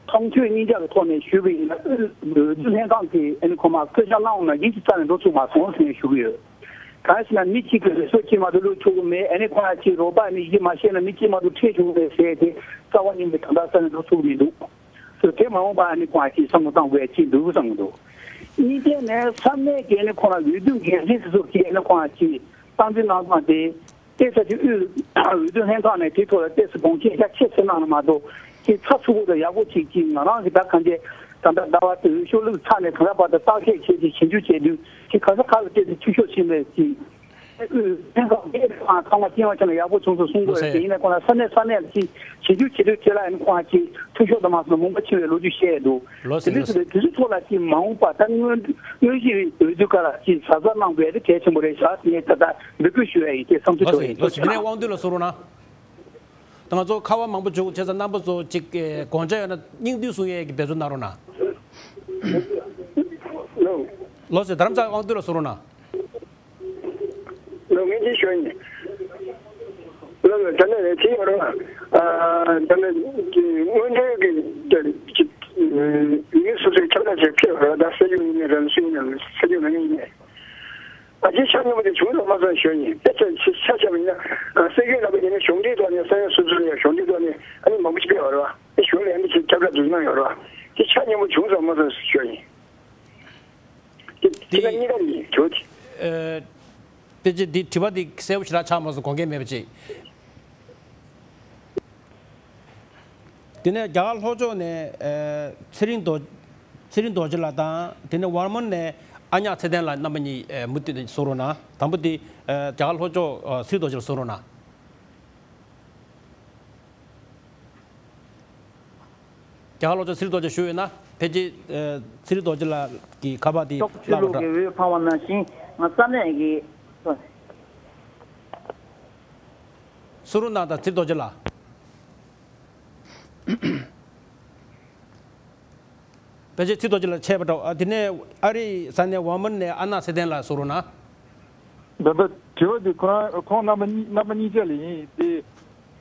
མཐོང་ཐོས་གཉིས་ཆ་གི་ཐོག་ནས་ཞུས་པ་ཡིན་ན་དབུས་འོས་བསྡུ་ལྷན་ཁང་གིས་ཨ་ནི་ཁོ་མ་བསྐོ་བཞག་གནང་བ་ནང་བཞིན་གྱི་རྩ་ནས་འགྲོ་ཐུབ་མ་སོང་ཟེར་ནས་ཞུ་གི་ཡོད། གང་ཞིག་ན་མི་གཅིག་གིས་རེ་སོ་གཅིག་མ་གཏོགས་བླུག་ཆོག་གི་མེད། ཨ་ནི་ཁོང་ཅིག་རོགས་པ་ནི་གཞི་མ་ཤེས་ན་མི་གཅིག་མ་གཏོགས་ཁྲིད་ཆོག་གི་མེད་ཟེར་ཏེ་རྩ་བ་ཉིད་ནས་ད་ལྟ་རྩ་ནས་འགྲོ་ཐུབ་ཀྱི་མི་འདུག་དེ་མ་འོངས་པ་ཨ་ནི་ཁོང་ཅིག་བསམ་བློ་བཏང་དགོས་ཡ་ཅིག་འདུག་བསམ་གྱི་འདུག་གཉིས་ཐད་ནས་ས་གནས་ཀྱི་ཨ་ནི་ཁོང་ལ་འོས་བསྡུ་འགན་འཛིན་སོ་སོ་གིས་ཨ་ནི་ཁོང་ཅིག་བསམ་ཚུལ་གནང་སྟངས་དེ། ཏོག་ཙམ་ཅིག་དབུས་འོས་བསྡུ་ལྷན་ཁང་ནས་དེ་ཐོག་ལ་ཏོག་ཙམ་དགོངས་དག་རྒྱ་ཆེ་ཙམ་གནང་ན་མ་གཏོགས་ཅིག་ཚགས་ཚུད་པོ་དང་ཡག་པོ་ཅིག་ཅིག་ང་རང་གི་ད་གང་ཅི་ད་ལྟ་ཟླ་བ་དེ་འོས་ཤོག་བླུགས་ཚར་ནས་གང་ལྟར་བར་དུ་བརྟག་དཔྱད་བྱས་ཏེ་ཞིབ་འཇུག་བྱས་དུས་ཅིག་གང་ས་ག་ལ་ཏོག་ཙམ་འཐུས་ཤོར་ཕྱིན་པའི་ཅིག་ལྷན་ཁང་དེ་ཁང་ཚང་མ་རྐྱེན་པ་ཆ་ནས་ཡག་པོ་བྱུང་སོང་གསུང་དགོས་རེད། དེ་ཡིན་ན་ཁོང་ལ་ས་གནས་ས་གནས་ལ་ཅིག་ཞིབ་འཇུག་བྱེད་དུས་ཁྱེད་ལ་ཡང་ཁོང་ཅིག་འཐུས་ཤོར་དང་མ་སོང་མང་པོ་ཕྱིན་པའི་ལོ་རྒྱུས་བཤད་འདུག་ལོ་དེ་ཟེར་འདུག་ལོ་ཟེར། དེ་ཚོ་ཐོག་ལ་ཅིག་མ་འོངས་པ་ད་སྔོན་དངོས་གཞི་འོས་བསྡུ་སྐབས་ལ་ཅིག་གཟབ་གཟབ་གནང་དགོས་དེ་གལ་ཆེན་པོ་རེད་ཤག་ངས་ད་ལྟ་འབོད་སྐུལ་ཞུ་ཡ་ཡིན། ཅེས་བསམ་ཚུལ་ལོ་ཞིག་ཞུ་ལོ་ཞིག་ཡིན། དེ་ནས་དབང་འདུས་ལ་གསུང་རོགས་གནང་། ད་ང་ཚོ་ཁ་པར་མང་པོ་བྱུང་བྱས་ཙང་རྣམ་པ་ཚོ་ཅིག་དགོངས་འཆར་ཡོད་ན་སྙིང་བསྡུས་གསུང་ཡས་ཀྱི་འབད་བརྩོན་གནང་རོགས་གནང་། ལོ། ལོ་ཟེར། རྡ་རམ་ས་ལ་དབང་འདུས་ལ་གསུང་རོགས་གནང་། ལོ་ངས་ཅིག་ཞུ་ཡིན། ལོ་ལོ་ད་ནས་ཅི་ཡོད་རོགས། ཨ་ད་ནས་ཀྱི་སྔོན་འགྲོའི་གི་ཅིག་ཡུལ་སོ་སོའི་ཁྱབ་བསྒྲགས་ཅིག་ཕེབས་རོགས། ད་སྲིད་སྐྱོང་ཡིན་ནའི་རེད། སུ་ཡིན་ནའི་སྲིད་སྐྱོང་ལ་ངས་ཡིན་ནའི། ཨ་ཅེ་ཆ་སྙོམས་པོ་དེ་བྱུང་རོགས་མ་སོང་ཞུ་ཡིན། དཔེ་ཆ་ཆ་ཆ་ཆ་མིན་ན་ཨ་སྲིད་སྐྱོང་ལ་བ་ཡིན་ན་གཞུང་འབྲེལ་ཐོག་ནས་ས་ཡོམ་སོ་སོ་ཡ་གཞུང་འབྲེལ་ཐོག་ནས་ཨ་ནི་མང་པོ་ཞིག་ཕེབས་རོགས། ཨ་གཞུང་ལ་ཨ་ནི་ཅིག་ཁྱབ་བསྒྲགས་འདུག་གནང་ཡོད་རོགས། དེ་ཆ་སྙོམས་པོ་བྱུང་རོགས་མ་སོང་ཞུ་ཡིན། དེ་དེ་གཉིས་ཀ་ནི་བྱོས་ཏེ། ཨ་ཕལ་ཆེར་འདི་དྲི་བ་འདི་གསལ་པོ་ཞེ་དྲག་ཆགས་མ་སོང་། དགོངས་འགལ་མེད་པ་ཅིག་དེ་ནས་རྒྱ་གར་ལྷོ་ཕྱོགས་ནས་ཨ་ཚེ་རིང་རྡོ་ཚེ་རིང་རྡོ་རྗེ་ལགས་དང་དེ་ནས་ཝར་མན་ནས་ཨ་ཉག་ཚེ་བརྟན་ལགས། རྣམ་པ་གཉིས་ཨ་མུ་མཐུད་གསུང་རོགས་གནང་། དང་པོ་དེ་ཨ་རྒྱ་གར་ལྷོ་ཕྱོགས་ཨ་ཚེ་རིང་རྡོ་རྗེ་ལགས་གསུང་རོགས་གནང་། རྒྱ་གར་ལྷོ་ཕྱོགས་ཚེ་རིང་རྡོ་རྗེ་ཞུ་ཡོད་ན། ཕལ་ཆེར་ཨ་ཚེ་རིང་རྡོ་རྗེ་ལགས་ཀྱི་ཁ་པར་དེ་ཤོག་ཆོས་བརླག་པ་ལུགས་འདྲ། ཀྱི་འོད་འཕངས་པ་ནང་བཞིན་ང་ས་གནས་ཀྱི། གསུང་རོགས་གནང་དང་ཚེ་རིང་རྡོ་རྗེ་ལགས། ཕལ་ཆེར་ཚེ་རིང་རྡོ་རྗེ་ལགས་ཆད་པ་འདྲ། ཨ་དེ་ནས་ཨ་རིའི་ས་གནས་ཝར་མན་ནས་ཨ་ནག་ཚེ་བརྟན་ལགས་གསུང་རོགས་གནང་། ད་ལྟ་དྲི་བ་འདི་ཁོ་རང་ཁོང་རྣམ་པ་གཉིས་རྣམ་པ་གཉིས་ཆ་ལ་ཡིན། དེ་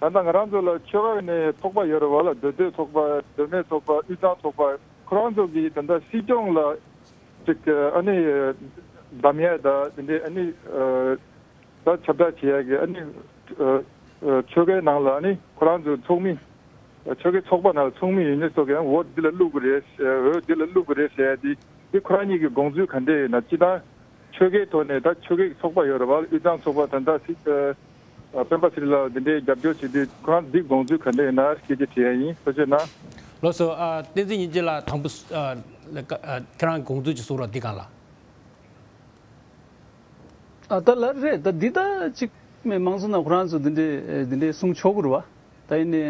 ད་ལྟ་ང་རང་ཚོ་ལ་ཆོལ་ཁ་ནས་ཚོགས་པ་ཡོད་རེད་བ་ལ། མདོ་སྟོད་ཚོགས་པ། མདོ་སྨད་ཚོགས་པ། དབུས་གཙང་ཚོགས་པ། ཁོ་རང་ཚོ་གིས་ད་ལྟ་སྲིད་སྐྱོང་ལ་ཅིག་ཨ་ནི་གདམ་ཡས་ད་དེ་འདྲའི་ཨ་ནི་ད་ཁྱབ་བསྒྲགས་བྱེད་ཡས་ཀྱི་ཨ་ནི་ཆོལ་ཁའི་ནང་ལ་ཨ་ནི་ཁོ་རང་ཚོ་ཚོགས་མི། ཆོལ་ཁའི་ཚོགས་པ་ནང་ཚོགས་མི་ཡིན་མིན་སོགས་ཀྱི་འོས་འདི་ལ་བླུག་གི་རེད། འོས་འདི་ལ་བླུག་གི་རེད་ཟེར་ཡ་འདི་འདི་ཁོ་རང་གཉིས་ཀྱི་དགོངས་ཚུལ་ག་འདྲ་ཡིན་ན། སྤྱིར་བཏང་ཆོལ་ཁའི་ཐོག་ནས་ད་ཆོལ་ཁའི་ཚོགས་པ་ཡོད་རེད་བ། དབུས་གཙང་ཚོགས་པ་ད་ལྟ་སྲིད་སྤེན་པ་ཚེ་རིང་ལགས་འདི་འདྲའི་རྒྱབ་སྐྱོར་བྱེད་དུས་ཁོ་རང་འདི་དགོངས་ཚུལ་ག་འདྲ་ཡིན་ན་སྐད་ཆ་དྲི་ཡ་ཡིན། ཐུགས་རྗེ་གནང་། ལགས་སོ། ཨ་བསྟན་འཛིན་ཉི་བྱེད་ལགས། དང་པོ་ཨ་ཁྱེད་རང་དགོངས་ཚུལ་ཅིག་གསུང་རོགས། འདི་སྒང་ལ། ཨ་ད་ལ་རེད། ད་འདི་ད་ཅིག་མི་མང་ཚོགས་ནང་ཁོ་རང་ཚོ་འདི་འདྲས་འདི་འདྲས་གསུང་ཆོག་གི་རེད་བ། ད་ཡིན་ནའི་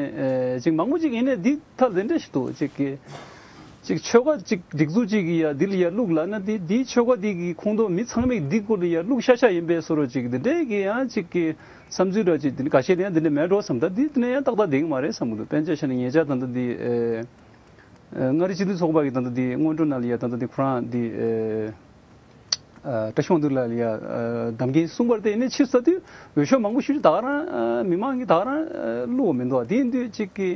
ཅིག་མང་པོ་ཅིག་ཡིན་ནའི་འདི་ཐད་འདི་འདྲས་ཞིག་འདུག་ཅིག་གི་ཅིག་ཆོལ་ཁ་ཅིག་སྒྲིག་འཛུགས་ཅིག་གི་ཡ་འདི་ལ་ཡ་བླུག་ལབ་ན་འདི་འདི་ཆོལ་ཁ་འདི་གི་ཁོངས་གཏོགས་མི་ཚང་མས་འདི་སྐོར་ལ་ཡ་བླུག་ཤ་ཤ་ཡིན་པའི་བཟོ་འདྲ་ཅིག་འདི་འདྲས་ཀྱི་ཡང་ཅིག་གི་བསམ་ཚུལ་འདྲ་ཅིག་འདི་འདྲས་འགའ་ཤས་ལ་ཡང་འདི་འདྲས་མེད་འགྲོ་བསམ། ད་འདི་འདི་ནས་ཡང་ཏག་ཏག་བསྡད་ཀྱི་མ་རེད་བསམ་གི་འདུག་དཔེར་ན་ཆ་བཞག་ན་ཉེ་ཆར་ད་ལྟ་འདི། ཨེ། ཨ་མངའ་རིས་སྤྱི་མཐུན་ཚོགས་པ་གི་ད་ལྟ་འདི་སྔོན་འགྲོ་ནང་ལ་ཡ་ད་ལྟ་འདི་ཁོ་རང་འདི་ཨ་བཀྲ་ཤིས་དབང་འདུས་ལགས་ལ་ཡ་ཨ་གདམ་ག་གསུངས་པ་རེད། དེ་ཡིན་ནའི་ཕྱིར་ས་དུས་འོས་ཤོག་མང་པོ་ཞེ་པོ་ཅིག་ད་ག་རང་ཨ་མི་མང་གིས་ད་ག་རང་ཨ་བླུགས་པ་མི་འདུག་དེ་ཡིན་དུས་ཅིག་གི་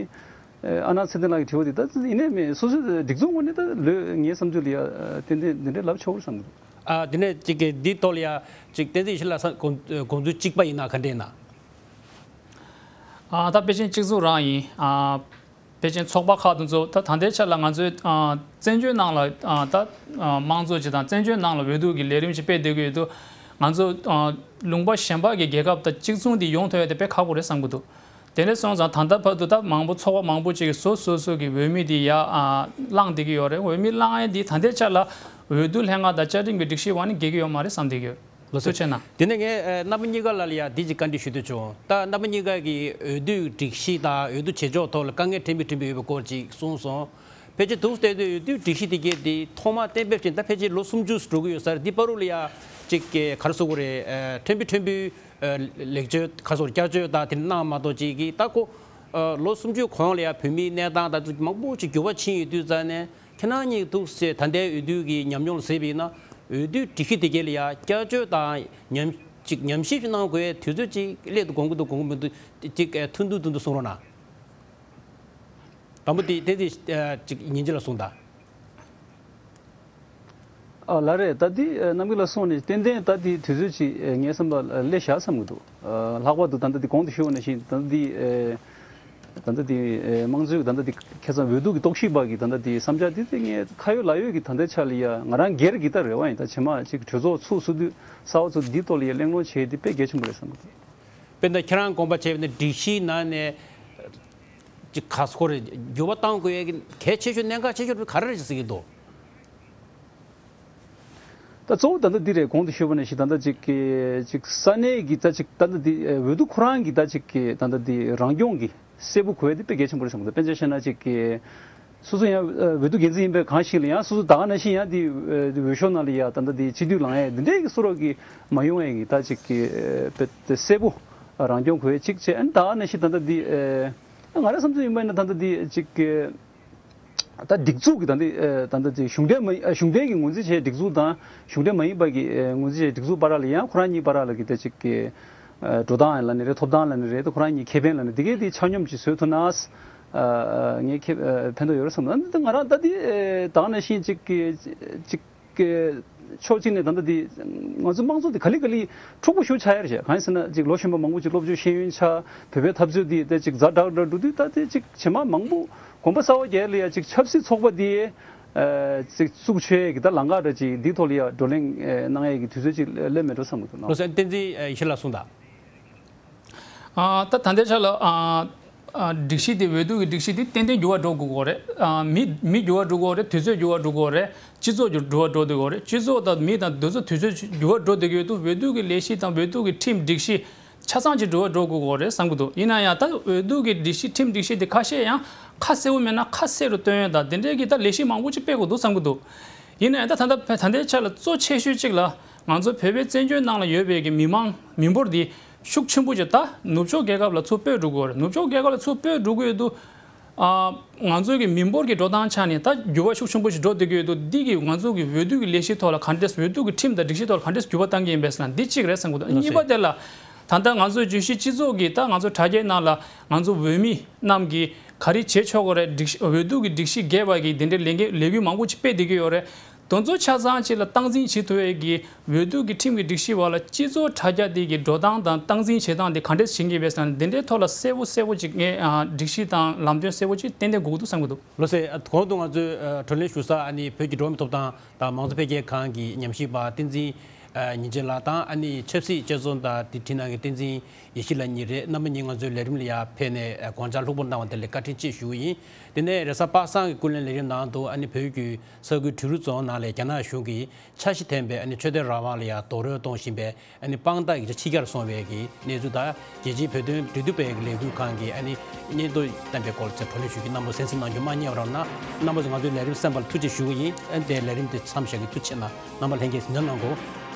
ཨ་ཨ་ནག་ཚེ་བརྟན་ལགས་ཀྱི་དྲི་བ་འདི་ད་ཡིན་ནའི་མེད། སོ་སོའི་སྒྲིག་འཛུགས་ངོས་ནས་ད་ལོས་ངའི་བསམ་ཚུལ་ལ་ཡ་ཏན་ཏན་འདི་འདྲའི་ལབ་ཆོག་རེད་བསམ་གི་འདུག་ཨ་དེ་ནས་ཅིག་གི་འདི་ཐོག་ལ་ཡ་ཅིག་བསྟན་འཛིན་ཡེ་ཤེས་ལགས་ས་དགོངས་དགོངས་ཚུལ་གཅིག་པ་ཡིན་ན་ག་འདྲ་ཡིན་ན། ཨ་ད་དཔེ་ཅན་གཅིག་མཚུངས་རང་ཡིན། ཨ། ཕལ་ཆེར་ཚོགས་པ་ཁག་དེ་ཚོ་ད་ད་ལྟའི་ཆ་ལ་ང་ཚོའི་ཨ་བཙན་བྱོལ་ནང་ལ་ཨ་ད་ཨ་དམངས་གཙོ་ཅིག་དང་བཙན་བྱོལ་ནང་ལ་འོས་བསྡུ་གི་ལས་རིམ་ཅིག་སྤེལ་བསྡད་ཀྱི་ཡོད་དུས། ང་ཚོ་ཨ་ལུང་པ་གཞན་པ་གི་རྒྱལ་ཁབ་དང་གཅིག་མཚུངས་དེ་ཡོང་ཐུབ་ཡ་དེ་དཔེ་ཁག་པོ་རེད་བསམ་གྱི་འདུག་དེ་འདྲ་སོང་ཙང་ད་ལྟ་བར་དུ་ད་མང་པོ་ཚོགས་པ་མང་པོ་ཅིག་གིས་སོ་སོ་སོ་གི་འོས་མི་དེ་ཡར་ཨ་བླངས་བསྡད་ཀྱི་ཡོད་རེད། འོས་མི་བླངས་ཡ་དེ་ད་ལྟའི་ཆ་ལ་འོས་བསྡུ་ལྷན་ཁང་དང་བཅའ་ཁྲིམས་ཀྱི་སྒྲིག་གཞི་འོག་ནས་འགལ་གྱི་ཡོད་མ་རེད་བསམ་བསྡད་ཀྱི་ཡོད། ལགས་སོ། ཐུགས་རྗེ་གནང་། དེ་ནས་ངས་ཨ་རྣམ་པ་གཉིས་ཀ་ལ་ལ་ཡ་འདི་ཅིག་བཀའ་འདྲི་ཞུ་འདོད་བྱུང་། ད་རྣམ་པ་གཉིས་ཀ་གི་འོས་བསྡུའི་སྒྲིག་གཞི་དང་འོས་བསྡུ་བྱེད་ཕྱོགས་ཐོག་ལ་དཀའ་ངལ་ཕྲན་བུ་ཕྲན་བུ་ཡོད་པའི་སྐོར་ཅིག་གསུངས་སོང་། ཕལ་ཆེར་འདུག་བལྟས་དུས་འོས་བསྡུའི་སྒྲིག་གཞི་དེ་གས་དེ་ཐོག་མ་གཏན་འབེབས་བྱས་ད་ཕལ་ཆེར་ལོ་སུམ་ཅུ་འགྲོ་གི་ཡོད་ས་རེད། འདི་བར་དུ་ལ་ཡ་ཅིག་ག་རེ་ཟེར་དགོས་རེད། ཨ་ཕྲན་བུ་ཕྲན་བུ་ཨ་ལེགས་བཅོས་ག་རེ་ཟེར་དགོས་རེད། བསྐྱར་བཅོས་དང་དེ་གནང་མ་གཏོགས་ཅིག་གིས་ད་ཁོ་ཨ་ལོ་སུམ་ཅུའི་གོང་ལ་ཡ་བོད་མིའི་གནས་སྟངས་དང་མང་པོ་ཅིག་འགྱུར་བ་ཕྱིན་ཡོད་དུས་ཙང་ནས་ཁྱེད་རང་གཉིས་འདུག་སེ་ད་ལྟའི་འོས་བསྡུ་གི་ཉམས་མྱོང་ལ་གཟིགས་པ་ཡིན་ན་འོས་བསྡུའི་སྒྲིག་གཞི་དེ་གས་ལ་ཡ་བསྐྱར་བཅོས་དང་ཉམས་ཅིག་ཉམས་ཞིབ་ཅིག་གནང་དགོས་དུས་ཚོད་ཅིག་སླེབས་འདུག་དགོངས་ཀྱི་འདུག་དགོངས་ཀྱི་མི་འདུག་ཅིག་ཨ་ཐུང་ཐུང་ཐུང་ཐུང་གསུང་རོགས་གནང་། དང་པོ་དེ་བསྟན་འཛིན་ཨ་ཅིག་ཉིན་གཅིག་ལ་གསུངས་དང་། ཨ་ལགས་རེད། ད་འདི་ཨ་རྣམ་རྒྱལ་ལགས་གསུངས་ནས་ཏན་ཏན་ད་འདི་དུས་ཚོད་ཅིག་ཨ་ངའི་བསམ་པ་ལ་སླེབས་བཞག་བསམ་གྱི་འདུག་ཨ་ལྷག་པར་དུ་ད་ལྟ་འདི་གོང་དུ་ཞུས་པ་ནང་བཞིན་ད་ལྟ་འདི་ཨ་ད་ལྟ་འདི་ཨ་དམངས་གཙོའི་ད་ལྟ་འདི་ཁ་སང་འོས་བསྡུ་གི་རྟོག་ཞིབ་པ་གི་ད་ལྟ་འདི་བསམ་འཆར་འདི་དེ་ངས་ཁ་ཡོད་ལག་ཡོད་ཀྱི་ད་ལྟའི་ཆ་ལ་ཡ་ང་རང་སྒེར་གྱི་ད་རེ་བ་ཡིན། ད་རྗེས་མ་ཅིག་གྲོས་ཚོགས་ཚུགས་སུ་དུས་གསར་པ་ཚོ་འདི་ཐོག་ལ་ཡ་གླེང་སློང་བྱས་ཏེ་དཔེ་གལ་ཆེན་པོ་རེད་བསམ་གྱི་འདུག་དཔེར་ན་ཁྱེད་རང་དགོངས་པ་བྱས་པ་ན་སྒྲིག་གཞིའི་ནང་ནས་ཅིག་ག་རེ་ཟེར་དགོས་རེད། འགྱུར་བ་གཏང་དགོས་ཡ་གི་གལ་ཆེ་ཤོས་གནད་འགག་ཆེ་ཤོས་དེ་ག་རེ་རེད་ཟེར་གྱི་འདུག་ད་གཙོ་བོ་ད་ལྟ་འདི་རེད། གོང་དུ་ཞུས་པ་ནང་བཞིན་ད་ལྟ་ཅིག་གི་ཅིག་ས་གནས་ཀྱི་ད་ཅིག་ད་ལྟ་འདི་འོས་བསྡུ་ཁོ་རང་གི་ད་ཅིག་གི་ད་ལྟ་འདི་རང་སྐྱོང་གི་གསལ་པོ་དགོས་ཡ་དེ་དཔེ་གལ་ཆེན་པོ་རེད་བསམ་གྱི་འདུག་དཔེར་ན་ཆ་བཞག་ན་ཅིག་གི་སོ་སོ་ཡང་འོས་བསྡུ་འགན་འཛིན་ཡིན་པའི་གང་ཞིག་ལ་ཡང་སོ་སོ་ད་ག་ནང་བཞིན་ཡང་འདི་འོས་ཤོག་ནང་ལ་ཡ་ད་ལྟ་འདི་སྤྱི་འཐུས་ལངས་ཡ་འདི་འདྲའི་གི་བཟོ་འདྲ་གི་མ་ཡོང་ཡ་གི་ད་ཅིག་གི་དཔེ་གསལ་པོ་རང་སྐྱོང་དགོས་ཡ་གཅིག་བྱས། ཨ་ནི་ད་ག་ནང་བཞིན་ད་ལྟ་འདི་ང་རའི་བསམ་ཚུལ་ཡིན་པ་ཡིན་ན་ད་ལྟ་འདི་ཅིག་གི་ད་སྒྲིག་འཛུགས་ཀྱི་ད་ལྟ་ད་ལྟ་ཅིག་གཞུང་འབྲེལ་མ་གཞུང་འབྲེལ་གྱི་ངོས་འཛིན་བྱས་སྒྲིག་འཛུགས་དང་གཞུང་འབྲེལ་མ་ཡིན་པ་གི་ངོས་འཛིན་བྱས་སྒྲིག་འཛུགས་བར་ལ་ཡང་ཁོ་རང་གཉིས་བར་ལ་གི་ད་ཅིག་གི་འགྲོ་སྟངས་ལ་ནི་རེད། ཐོབ་ཐང་ལ་ནི་རེད། ད་ཁོ་རང་གཉིས་ཁེ་ཕན་ལ་ནི་འདི་གའི་དེ་ཆ་སྙོམས་ཅིག་བཟོས་ཐུབ་ན་ངས་ཁེ་ཕན་ཐོགས་ཡོད་རེད་བསམ། ད་ང་རང་ད་དེ་ད་ག་ནང་བཞིན་ཅིག་གི་ཅིག་གི་ཕྱོགས་གཅིག་ནས་ད་ལྟ་འདི་ང་ཚོའི་དམངས་གཙོ་འདི་ག་ལེ་ག་ལེ་འཁྲུག་པོ་ཞེ་པོ་ཆགས་ཡ་རེད་ཤག་གང་ཡིན་ཟེར་ན་ཅིག་ལོ་གཞོན་པ་མང་པོ་ཅིག་སློབ་སྦྱོང་ཤེས་ཡོན་ཆགས། བོད་པའི་འཐབ་རྩོད་འདི་དེ་ཅིག་ཛ་དྲག་དྲག་འགྲོ་དུས་ད་དེ་ཅིག་རྗེས་མ་མང་པོ་དགོངས་པ་གསར་པ་རྒྱག་ཡ་ལ་ཡ་ཅིག་ཆབ་སྲིད་ཚོགས་པ་འདི་ཨ་ཅིག་བཙུགས་ཆོག་ཡ་གི་ད་ལམ་ཁ་འདྲ་ཅིག་འདི་ཐོག་ལ་ཡ་བགྲོ་གླེང་ཨ་གནང་ཡ་གི་དུས་ཚོད་ཅིག་སླེབས་མེད་འགྲོ་བསམ་གྱི་འདུག་ལགས་སོ། བསྟན་འཛིན་ཡེ་ཤེས་ལགས་གསུངས་དང་། ཨ་ད་ད་ལྟའི་ཆ་ལ་ཨ་ཨ་སྒྲིག་གཞི་དེ་འོས་བསྡུ་གི་སྒྲིག་གཞི་དེ་ཏན་ཏན་འགྱུར་བ་འགྲོ་དགོས་ཀྱི་རེད། ཨ་མི་མི་འགྱུར་བ་འགྲོ་དགོས་རེད། དུས་ཚོད་འགྱུར་བ་འགྲོ་དགོས་རེད། སྤྱི་ཚོགས་འགྱུར་འགྱུར་བ་འགྲོ་དགོས་རེད། སྤྱི་ཚོགས་དང་མི་དང་དེ་ཚོ་དུས་ཚོད་འགྱུར་བ་འགྲོ་བསྡད་ཀྱི་ཡོད་དུས་འོས་བསྡུ་གི་ལས་གཞི་དང་འོས་བསྡུ་གི་ཁྲིམས་སྒྲིག་གཞི་ཆ་ཚང་ཅིག་འགྱུར་བ་འགྲོ་དགོས་ཀྱི་རེད་བསམ་གྱི་འདུག་ཡིན་ན་ཡང་ད་འོས་བསྡུ་གི་སྒྲིག་གཞི་ཁྲིམས་སྒྲིག་གཞི་དེ་ཁ་ཤས་ཡང་ཁ་གསལ་པོ་མེད་ན་ཁ་གསལ་རུ་སྟོན་ཡ་དང་དེ་འདྲའི་གི་ད་ལས་གཞི་མང་པོ་ཅིག་སྤེལ་དགོས་འདུག་བསམ་གྱི་འདུག་ཡིན་ན་ཡང་ད་ད་ལྟ་ད་ལྟའི་ཆ་ལ་གཙོ་ཆེ་ཤོས་གཅིག་ལ་ང་ཚོ་བོད་པའི་བཙན་བྱོལ་ནང་ལ་ཡོད་པའི་གི་མི་མང་མི་འབོར་འདི་ཤུགས་ཆེན་པོ་ཅིག་ད་ནུབ་ཕྱོགས་རྒྱལ་ཁབ་ལ་ཚུར་སྤོས་འགྲོ་དགོས་རེད། ནུབ་ཕྱོགས་རྒྱལ་ཁབ་ལ་ཚུར་སྤོས་འགྲོ་གི་ཡོད་དུས་ཨ་ང་ཚོའི་གི་མི་འབོར་གྱི་འགྲོ་སྟངས་ཆ་ནས་ད་འགྱུར་བ་ཤུགས་ཆེན་པོ་ཞིག་འགྲོ་བསྡད་ཀྱི་ཡོད་དུས་འདི་གི་ང་ཚོ་གི་འོས་བསྡུ་གི་ལས་གཞི་ཐོག་ལ་ག་འདྲས་འོས་བསྡུ་གི་ཁྲིམས་དང་སྒྲིག་གཞི་ཐོག་ལ་ག་འདྲས་འགྱུར་བ་གཏང་གི་ཡིན་པས་ཟེར་ན་འདི་གཅིག་རེད་བསམ་གྱི་འདུག་གཉིས་པ་དེ་ལ་ད་ལྟ་ང་ཚོའི་བརྗོད་གཞི་སྤྱི་ཚོགས་ཀྱི་ད་ང་ཚོ་དྲ་རྒྱའི་ནང་ལ་ང་ཚོ་འོས་མི་རྣམས་ཀྱིས་ག་རེ་བྱེད་ཆོག་གི་རེད། སྒྲིག་གཞི་འོས་བསྡུ་གི་སྒྲིག་གཞི་འགལ་བ་གི་དེ་འདྲའི་ལས་འགུལ་ལས་འགུལ་མང་པོ་ཅིག་སྤེལ་བསྡད་ཀྱི་ཡོད་རེད། དེ་ཚོ་ཆ་ཚང་ཅིག་ལ་སྟངས་འཛིན་བྱེད་ཐུབ་ཡས་ཀྱི་འོས་བསྡུ་གི་ཁྲིམས་ཀྱི་སྒྲིག་གཞི་བར་ལ་སྤྱི་ཚོགས་དྲ་རྒྱ་དེ་གི་འགྲོ་སྟངས་དང་སྟངས་འཛིན་བྱེད་སྟངས་དེ་ག་འདྲས་བྱེད་ཀྱི་ཡོད་པས་ཟེར་ན་འདི་འདྲའི་ཐོག་ལ་གསལ་པོ་གསལ་པོ་ཅིག་ངས་ཨ་སྒྲིག་གཞི་དང་ལམ་སྟོན་གསལ་པོ་ཅིག་ཏན་ཏན་དགོས་ཀྱི་འདུག་བསམ་གྱི་འདུག་ལགས་སོ། ཨ་གོང་དུ་ང་ཚོས་ཨ་བགྲོ་གླེང་ཞུ་ས་ཨ་ནི་བོད་ཀྱི་འགྲོ་བ་མིའི་ཐོབ་ཐང་དང་མང་གཙོ་འཕེལ་རྒྱས་ཁང་གི་ཉམས་ཞིབ་པ་བསྟན་འཛིན་ཨ་ཉིན་བྱེད་ལགས་དང་ཨ་ནི་ཆབ་སྲིད་དཔྱད་རྩོམ་དང་དེ་བྲིས་གནང་མཁན་བསྟན་འཛིན་ཡེ་ཤེས་ལགས་གཉིས་རེད། རྣམ་པ་གཉིས་ང་ཚོའི་ལས་རིམ་ལ་ཡར་ཕེབས་ནས་ཨ་དགོངས་འཆར་ལྷུག་པོ་གནང་བ་དེ་ལ་བཀའ་དྲིན་ཆེ་ཞུ་གི་ཡིན། དེ་ནས་རེས་གཟའ་པ་སངས་ཀྱི་ཀུན་གླེང་ལས་རིམ་ནང་དུ་ཨ་ནི་བོད་ཀྱི་ས་ཁུལ་འབྲི་རུ་རྫོང་ནང་ལ་རྒྱ་ནག་གཞུང་གིས་འཆར་གཞི་ལྡན་པའི་ཨ་ནི་ཆོས་དད་རང་དབང་ལ་ཡང་རྡོག་རོལ་གཏོང་བཞིན་པའི་ཨ་ནི་དཔང་རྟགས་ཡིག་ཆ་ཕྱི་གྱར་སོང་བའི་གི་གནས་ཚུལ་དང་རྒྱལ་སྤྱིའི་བོད་དོན་འབྲེལ་མཐུད་པའི་ལས་འགུལ་ཁང་གི་ཨ་ནི་སྙན་ཐོ་བཏོན་པའི་སྐོར་ཚོ་བགྲོ་གླེང་ཞུ་རྒྱུ། རྣམ་པ་གསན་གཟིགས་གནང་རྒྱུ་མ་བསྙེལ་བ་རོགས་གནང་། རྣམ་པ་ཚོ་ང་ཚོའི་ལས་རིམ་གསན་པ་ལ་ཐུགས་རྗེ་ཞུ་གི་ཡིན། ཨ་ནི་དེ་ལས་རིམ་དེ་མཚམས་བཞག་གི། ཐུགས་རྗེ་གནང་། རྣམ་པ་ལྷན་རྒྱས་གཟིམ་འཇགས་གནང་དགོས།